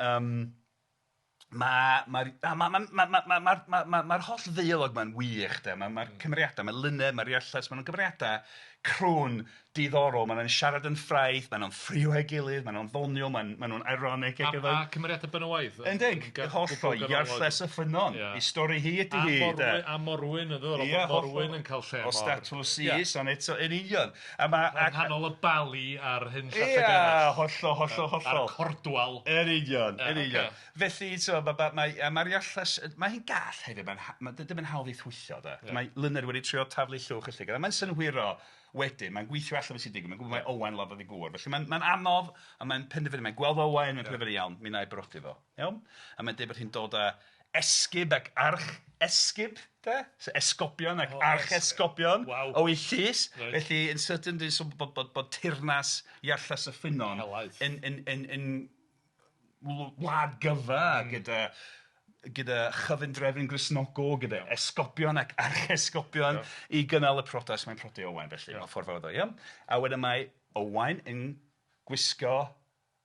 Ma' ma'r a ma' ma' ma' ma' ma' ma' ma' ma'r holl ddeialog 'ma'n wych de, ma' ma'r cymeriada, ma' Luned, ma'r Iarlles, ma' nhw'n gymeriada crwn, diddorol, ma' nhw'n siarad yn ffraeth, ma' nhw'n ffrio â'i gilydd, ma' nhw'n ddoniol, ma'n ma' nhw'n ironic ac efo... A cymeriada benywaidd. Yndig, hollol, Iarlles y Ffynnon, ei stori hi ydi hi de. A Morwyn yn ddiddorol, bod Morwyn yn cael lle mor... O statws is, ond eto yn union. A ma' Yng nghanol y Bali a'r hyn llall ag arall. Ia, hollol, hollol, hollol. A'r cordwal. Yn union, yn union. Felly, t'mo' ma' ma' mae a ma'r Iarlles yy mae hi'n gall hefyd, mae'n ha- dydy hi'm yn hawdd ei thwyllo de. Mae Luned wedi trio taflu llwch y llygad, a mae'n synhwyro wedyn, mae'n gweithio allan beth sy'n digwydd, mae'n gwybod mai Owain laddodd ei gŵr, felly mae'n mae'n anodd, a mae'n penderfynu, mae'n gweld Owain, mae'n penderfynu, iawn, mi wna i brodi fo, iawn? A mae'n deud bod hi'n dod â esgib ac arch esgib, de? So esgobion ac archesgobion o'i llys. Felly yn sydyn dwi'n sôn bod bod bod teyrnas Iarlles y Ffynnon yn yn yn yn wlad gyfa gyda chyfundrefn Gristnogol, gyda esgobion ac archesgobion i gynnal y priodas, mae'n prodi Owain felly, mewn ffordd fawr, iawn? A wedyn mae Owain yn gwisgo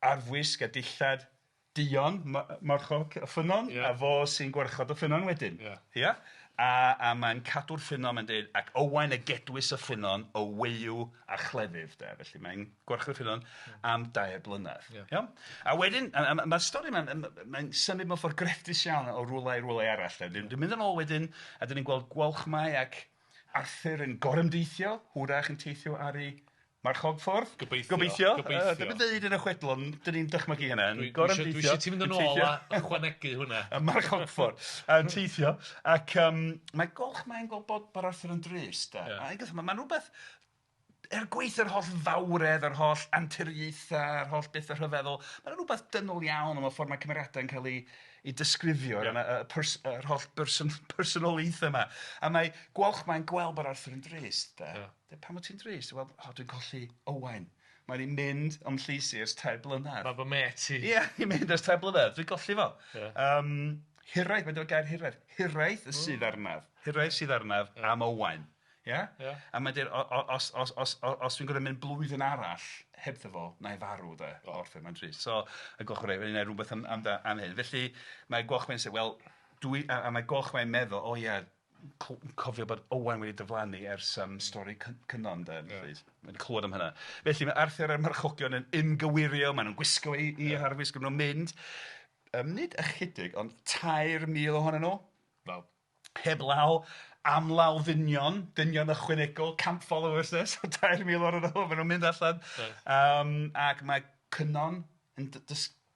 arfwisg a dillad duon marchog y ffynnon, a fo sy'n gwarchod y ffynnon wedyn. Ia? A mae'n cadw'r ffynnon, mae'n dweud, ac Owain y gedwys y ffynnon o weyw a chlefydd, de. Felly mae'n gwarchod y ffynnon am 3 blynedd. Iawn? A wedyn, a ma'r stori yma'n mae'n symud mewn ffordd grefftus iawn o rywle i rywle arall, de. Dwi'n mynd yn ôl wedyn, a dan ni'n gweld Gwalchmai ac Arthur yn gorymdeithio, hwyrach yn teithio ar ei marchogffordd. Gobeithio. Gobeithio. Gobeithio. Dwi'm yn dweud yn y chwedl, ond dyn ni'n dychmygu hynna. Dwi eisiau ti fynd yn ôl a ychwanegu hwnna. Y marchogffordd. Yn teithio. Ac mae Gwalchmai yn gweld bod Arthur yn drist. De. Yeah. A mae'n rhywbeth, er gweithio'r holl fawredd, yr holl anturiaethau, yr holl bethau rhyfeddol, mae'n rhywbeth dynol iawn am y ffordd mae cymeriadau yn cael ei i disgrifio yeah. yr holl personoliaethau yma. A mae Gwalchmai'n gweld bod Arthur yn drist. De. Yeah. Deud, pam wyt ti'n drist? Wel, o, dwi'n colli Owain. Mae 'di mynd o'm llys i ers 3 blynedd. Mae fy mêt i. Ie, 'di mynd ers 3 blynedd. Dwi'n colli fo. Yeah. Hiraeth, mae'n dweud gair hiraeth. Hiraeth y sydd arnaf. Hiraeth sydd arnaf am Owain. Ia? Ia. A mae'n dweud, os, os, os, os, os dwi'n gorfod mynd blwyddyn arall hebddo fo, na i farw de, o Arthur, mae'n trist. So, y Gwalchmai, mae'n gwneud rhywbeth am, am, am hyn. Felly, mae Gwalchmai'n sef, wel, dwi, a, a mae Gwalchmai'n meddwl, o ie, cofio bod Owain wedi diflannu ers stori Cynon de, yeah. Mae'n clywed am hynna. Felly mae Arthur a'r marchogion yn ymgywirio, maen nhw'n gwisgo i, i harfwisg, maen nhw'n mynd, nid ychydig, ond 3,000 ohonyn nhw. Wel. Heblaw amlaw ddynion, dynion ychwanegol, camp followers de, so 3,000 ohonyn nhw, maen nhw'n mynd allan. Right. Ac mae Cynon yn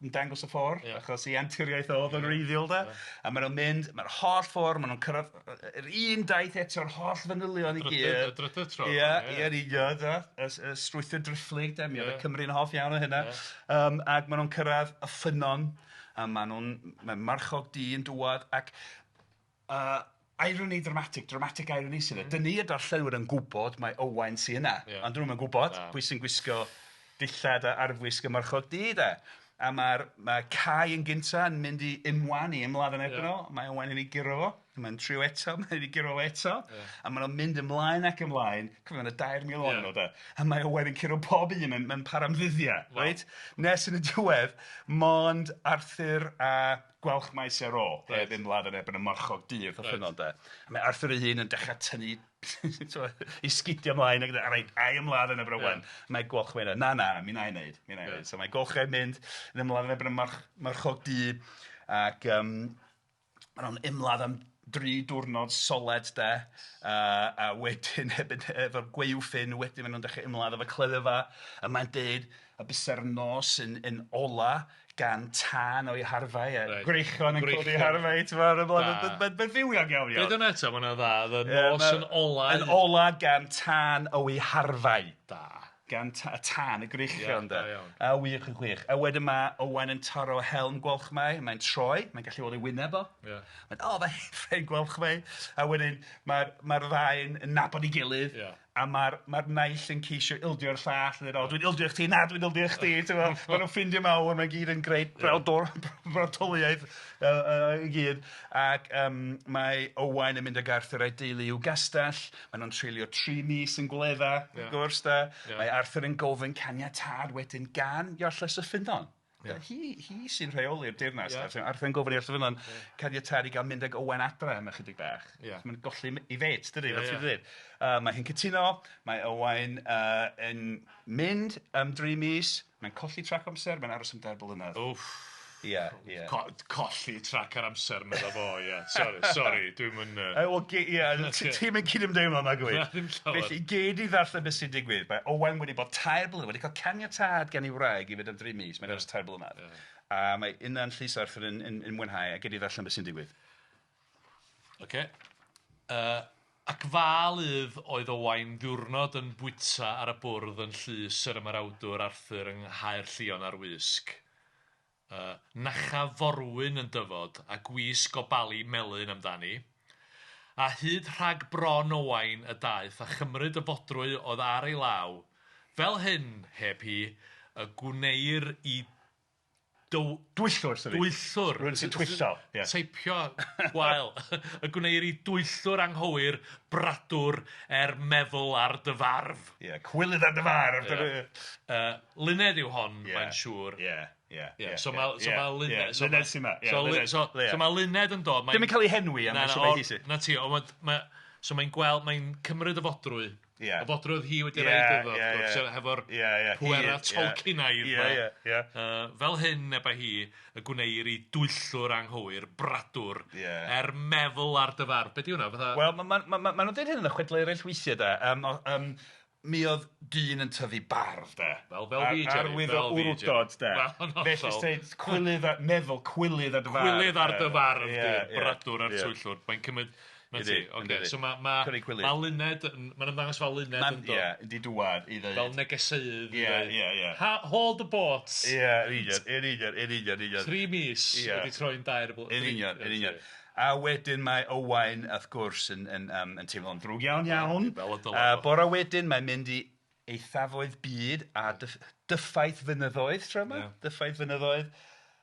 yn dangos y ffordd, yeah. achos ei anturiaeth oedd yn wreiddiol de. Yeah. A maen nhw'n mynd, mae'r holl ffordd, maen nhw'n cyrraedd yr un daith eto'r holl fanylion i gyd. Y drydydd tro. Ie, ie, yn union, de. Y strwythur driphlyg, de, mi oedd y Cymry'n hoff iawn o hynna. Ac maen nhw'n cyrraedd y ffynnon, a maen nhw'n, mae marchog du yn dŵad, ac irony dramatic, dramatic irony sydd yna. Dyn ni y darllenwyr yn gwybod mae Owain sydd yna, ond dyn nhw'n gwybod pwy sy'n gwisgo dillad a arfwisg y marchog du, de. A mae'r mae Cai yn gynta yn mynd i ymwan, i ymladd yn erbyn o. Mae Owain yn ei guro fo. Mae'n trio eto, mae'n ei guro fo eto. A maen nhw'n mynd ymlaen ac ymlaen. Cofio, mae yna 3,000 ohonyn nhw, de. A mae Owain yn curo pob un, mae'n para am ddyddiau, reit? Nes yn y diwedd, mond Arthur a Gwalchmai sy ar ôl, heb ymladd yn erbyn y marchog du wrth y ffynnon, de. A mae Arthur ei hun yn dechrau tynnu i sgidio ymlaen ac reit, ai ymladd yn erbyn Owain. Mae Gwalchmai yna, na, na, mi wna i wneud, mi wna i wneud. So mae Gwalchmai yn mynd yn ymladd yn erbyn y marchog du ac maen nhw'n ymladd am 3 diwrnod soled de, a wedyn hefyd efo'r gwaywffyn, wedyn maen nhw'n dechrau ymladd efo cleddyfa, a mae'n deud y bysa'r nos yn ola gan tân o'i harfau, a gwreichion yn codi harfau, ti'n gwbod, mae'n fywiog iawn iawn. Deud hwnna eto, ma' hwnna'n dda, y nos yn ola... Yn ola gan tân o'i harfau. Da. Gan tân y gwreichion, de. Da iawn. A wych yn gwych. A wedyn mae Owain yn taro helm Gwalchmai, mae'n troi, mae'n gallu weld ei wyneb o. Ie. Mae'n, o, mae hen Gwalchmai. A wedyn mae'r ddau yn nabod ei gilydd. Ie. A mae'r naill yn ceisio ildio'r llall, yn dweud, o, dwi'n ildio chdi, na, dwi'n ildio chdi, ti'n gwbod? Maen nhw'n ffrindiau mawr, mae'n gyd yn greu brawdoliaeth i gyd. Ac mae Owain yn mynd ag Arthur a'i deulu i'w gastell, maen nhw'n treulio 3 mis yn gwledda, wrth gwrs, de. Mae Arthur yn gofyn caniatâd wedyn gan Iarlles y Ffynnon. Hi sy'n rheoli'r deyrnas. Yeah. Arthur yn gofyn i Iarlles y Ffynnon caniatâd i gael mynd ag Owain adre am ychydig bach. Yeah. Mae'n golli ei fêt, dydy, fel ti'n dweud. Mae hi'n cytuno, mae Owain yn mynd am 3 mis, mae'n colli trac amser, mae'n aros am 3 blynedd. Wff. Ie, ie. Colli trac ar amser, medda fo, ie. Sorry, dwi'n mynd... Wel, ie, ti'n mynd cydymdeimlo nag wyt? Na, ddim llawer. Felly, gei di ddarllen beth sy'n digwydd. Mae Owain wedi bod 3 blynedd, wedi cael caniatâd gan ei wraig i fynd am 3 mis, mae'n aros 3 blynedd. A mae yna'n llys Arthur yn mwynhau, a gei di ddarllen beth sy'n digwydd. Ocê. Ac fal ydd oedd Owain ddiwrnod yn bwyta ar y bwrdd yn llys yr ymerawdwr Arthur yng Nghaerllion ar Wysg. Nacha forwyn yn dyfod a gwisg o bali melyn amdani, a hyd rhag bron Owain y daeth a chymryd y fodrwy oedd ar ei law, fel hyn, heb hi, y gwneir i Dwyllwr, sori. Dwyllwr. Rhywun sy'n twyllo. Yeah. Teipio gwael. Y gwneir i dwyllwr anghywir, bradwr er meddwl ar dy farf. Ie, yeah, cwilydd ar dy farf. Yeah. Luned yw hon, yeah. Mae'n siŵr. Ie. Ie. So mae Luned... Luned sy'n ma. So mae Luned yn dod... Dim yn cael ei henwi, am siŵr mae hi sy'n. Na ti, so mae'n gweld, mae'n cymryd y fodrwy. Ie. Y fodrwy oedd hi wedi roid iddo, wrth gwrs, hefo'r pwera Tolkienaidd 'ma. Ie. Fel hyn, eba hi, y gwneir i dwyllwr anghywir, bradwr, er meddwl ar dy farf. Be di hwnna? Fatha... Wel, ma' nhw'n dweud hyn yn y chwedlau eraill weithiau, de. Mi oedd dyn yn tyfu barf, de. Fel fi, Jerry. Arwydd o wrwdod, de. Felly, ti'n cwilydd, meddwl, cwilydd ar dy farf. Cwilydd ar dy farf, di, bradwr a'r twyllwr. Mae'n cymryd... Ydy, Oce, so mae Luned, mae'n ymddangos fel Luned yn dod. Ie, di dŵad i ddweud. Fel negeseudd. Ie, ie, ie. Hold the boats. Ie, yn union, yn union, yn union. 3 mis wedi troi'n 3 blynedd. Yn union, yn union. A wedyn mae Owain, wrth gwrs, yn teimlo'n ddrwg iawn iawn. Fel y dylai fo. Bore wedyn, mae'n mynd i eithafoedd byd a dyffaith fynyddoedd, tro yma. Dyffaith fynyddoedd.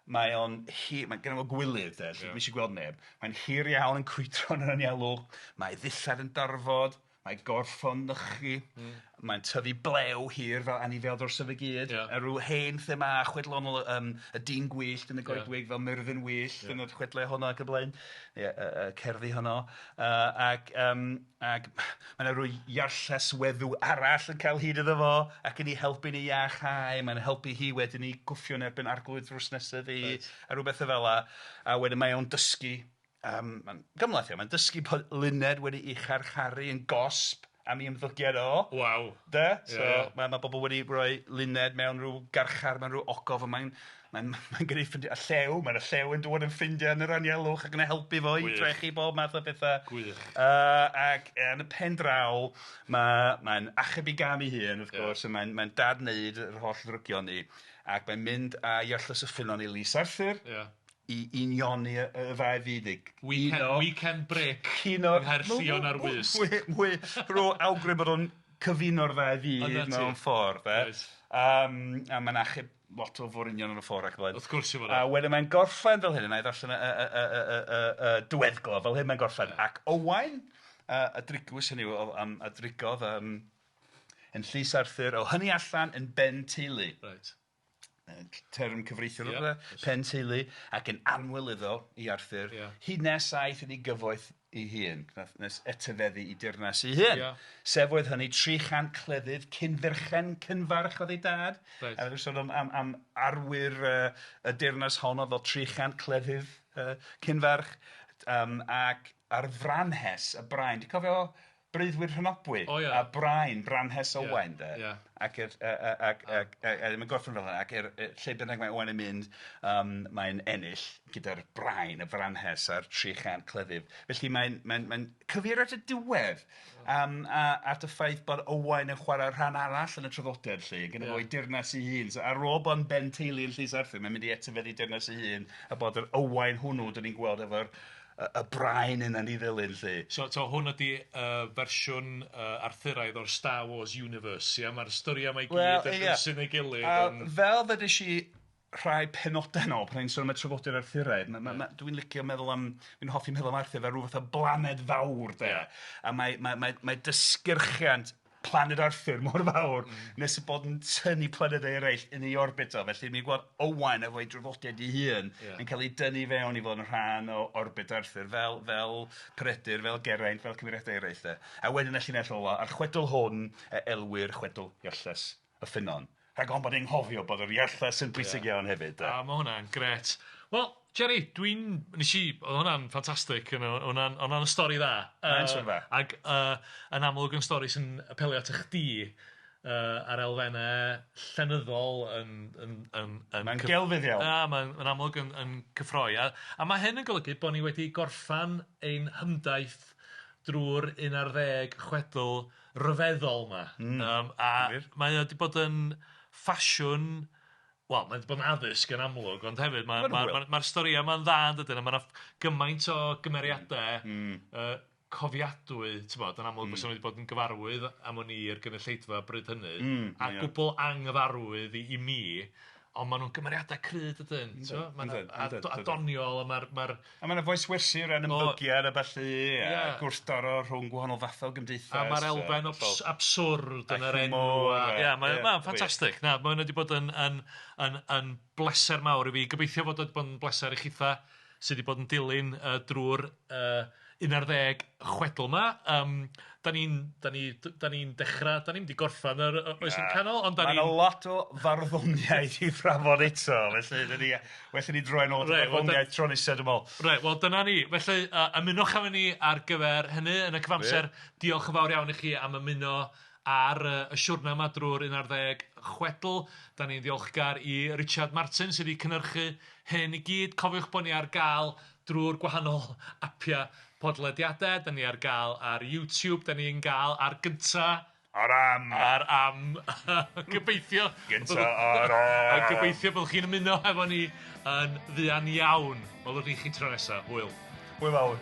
Mae o'n hir, mae genno fo gwilydd de, ddim eisiau gweld neb. Mae'n hir iawn yn crwydro yn yr anialwch, mae ddillad yn darfod, Mae gorff o'n nychu. Mae'n tyfu blew hir fel anifail drosto fe gyd. Ia. A ryw hen thema chwedlonol y dyn gwyllt yn y goedwig fel Myrddin Wyllt yn yr chwedlau honno ac y blaen. Ie, y cerddi honno. Ac ac mae 'na ryw iarlles weddw arall yn cael hyd iddo fo ac yn ei helpu ni iachau. Mae'n helpu hi wedyn i gwffio yn erbyn arglwydd drws nesaf i a rhyw bethe fela. A wedyn mae o'n dysgu mae'n gymhleth iawn, mae'n dysgu bod Luned wedi'i charcharu yn gosb am ei ymddygiad o. Waw. De? So yeah. mae ma' bobl wedi rhoi Luned mewn rhyw garchar, mewn rhyw ogof, a mae'n mae'n mae'n gwneud ffrindiau, a llew, mae'r llew yn dod yn ffrindiau yn yr anialwch ac yn helpu fo i drechu bob math o bethau. Gwych. Ac yn y pen draw, mae'n achub ei gam ei hun, wrth gwrs, a mae'n mae'n dadwneud yr holl ddrygion ni, ac mae'n mynd â Iarlles y Ffynnon i Lys Arthur. Yeah. I unioni y ddau fyd neu Weekend, uno... weekend break Cuno... yng Nghaerllion ar Wysg. Mwy, mwy, rhyw awgrym bod o'n cyfuno'r ddau fyd mewn ffordd. De? Reit. A mae'n achub lot o forinion yn y ffordd ac yn y blaen. Wrth gwrs i fod o. A wedyn mae'n gorffen fel hyn, a na i ddarllen y diweddglo, fel hyn mae'n gorffen. Ac Owain, y drigwys hynny yw, a drigodd yn llys Arthur, o hynny allan yn ben teulu. Reit. Term cyfreithiol yeah. Pen teulu, ac yn annwyl iddo i Arthur, yeah. hyd nes aeth yn ei gyfoeth ei hun, nes etifeddu i dirnas ei hun. Yeah. Sef oedd hynny 300 cleddyf cynferchen cynfarch oedd ei dad. Right. A sôn am arwyr y dirnas honno fel 300 cleddyf cynfarch, ac ar Franhes, y brain. Ti'n cofio breuddwyd Rhonabwy? Oh, yeah. A brain, Branhes Owain, de. Yeah. Ac mae'n gorffen fel yna, ac lle bynnag mae Owain yn mynd, mae'n ennill gyda'r brain, y Franhes a'r 300 cleddyf. Felly mae'n cyfeirio at y diwedd, a at y ffaith bod Owain yn chwarae rhan arall yn y traddodiad 'lly, gyda fo'i dirnas ei hun. So ar ôl bod yn ben teulu yn Llys Arthur, mae'n mynd i etifeddu dirnas ei hun, a bod yr Owain hwnnw, dan ni'n gweld efo'r y brain yna'n ei ddilyn 'lly. So hwn ydy fersiwn Arthuraidd o'r Star Wars universe, ia? Mae'r stori yma i gyd yn ymsyn ei gilydd. Fel ddeudais i rhai penodau nôl, pan o'n i'n sôn am y traddodiad Arthuraidd, dwi'n licio meddwl am, dwi'n hoffi meddwl am Arthur fel rhyw fath o blaned fawr, de. A mae dysgyrchiant planed Arthur mor fawr nes y bod yn tynnu planedau eraill yn ei orbit o. Felly ni'n gweld Owain efo'i draddodiad ei hun yn cael ei dynnu fewn i fod yn rhan o orbit Arthur, fel Peredur, fel Geraint, fel cymeriadau eraill. De. A wedyn y llinell ola, a'r chwedl hwn elwir chwedl Iarlles y Ffynnon. Rhag ofn bod ni'n nghofio bod yr Iarlles yn bwysig iawn hefyd. A mae hwnna'n gret. Wel, Jerry, oedd hwnna'n ffantastig, oedd hwnna'n stori dda. Mae'n stori dda. Ac yn amlwg yn stori sy'n apelio at chdi ar elfennau llenyddol yn... Mae'n gelfydd iawn. Mae'n amlwg yn cyffroi. A mae hyn yn golygu bod ni wedi gorffan ein hymdaith drwy'r 11 chwedl ryfeddol yma. A mae wedi bod yn ffasiwn... Wel, mae wedi bod yn addysg yn amlwg, ond hefyd mae'r storïau yma'n dda yn dydyn, a mae 'na gymaint o gymeriadau cofiadwy, ti'n bod, yn amlwg fysa nhw wedi bod yn gyfarwydd am wn i i'r gynulleidfa bryd hynny, a gwbl anghyfarwydd i mi, ond maen nhw'n gymeriadau cry, dydyn, a doniol, a mae'r... A mae'n foeswersi o ran ymddygiad a ballu, a gwrthdaro rhwng gwahanol fathau o gymdeithas. A mae'r elfen abswrd yn yr enw. Ie, mae'n ffantastig. Na, mae'n wedi bod yn bleser mawr i fi. Gobeithio fod wedi bod yn bleser i chitha sydd wedi bod yn dilyn drwy'r 11 chwedl yma. Da ni'n dechrau, da ni'n mynd i gorffan yr oes yn canol, ond da ni'n... Mae yna lot o farddoniaeth i thrafod eto, felly well i ni droi nôl at y farddoniaeth tro nesaf, dwi'n meddwl. Reit, wel dyna ni. Felly, ymunwch efo ni ar gyfer hynny yn y cyfamser. Diolch yn fawr iawn i chi am ymuno ar y siwrna yma drwy'r 11 chwedl. Da ni'n ddiolchgar i Richard Martin sydd wedi cynhyrchu hyn i gyd. Cofiwch bod ni ar gael drwy'r gwahanol apiau podlediadau. Da ni ar gael ar YouTube, da ni'n gael ar Gynta. Ar Am. Ar Am. Gobeithio. Gynta ar Am. Gobeithio byddwch chi'n ymuno efo ni yn fuan iawn. Welwn ni chi tro nesaf. Hwyl. Hwyl fawr.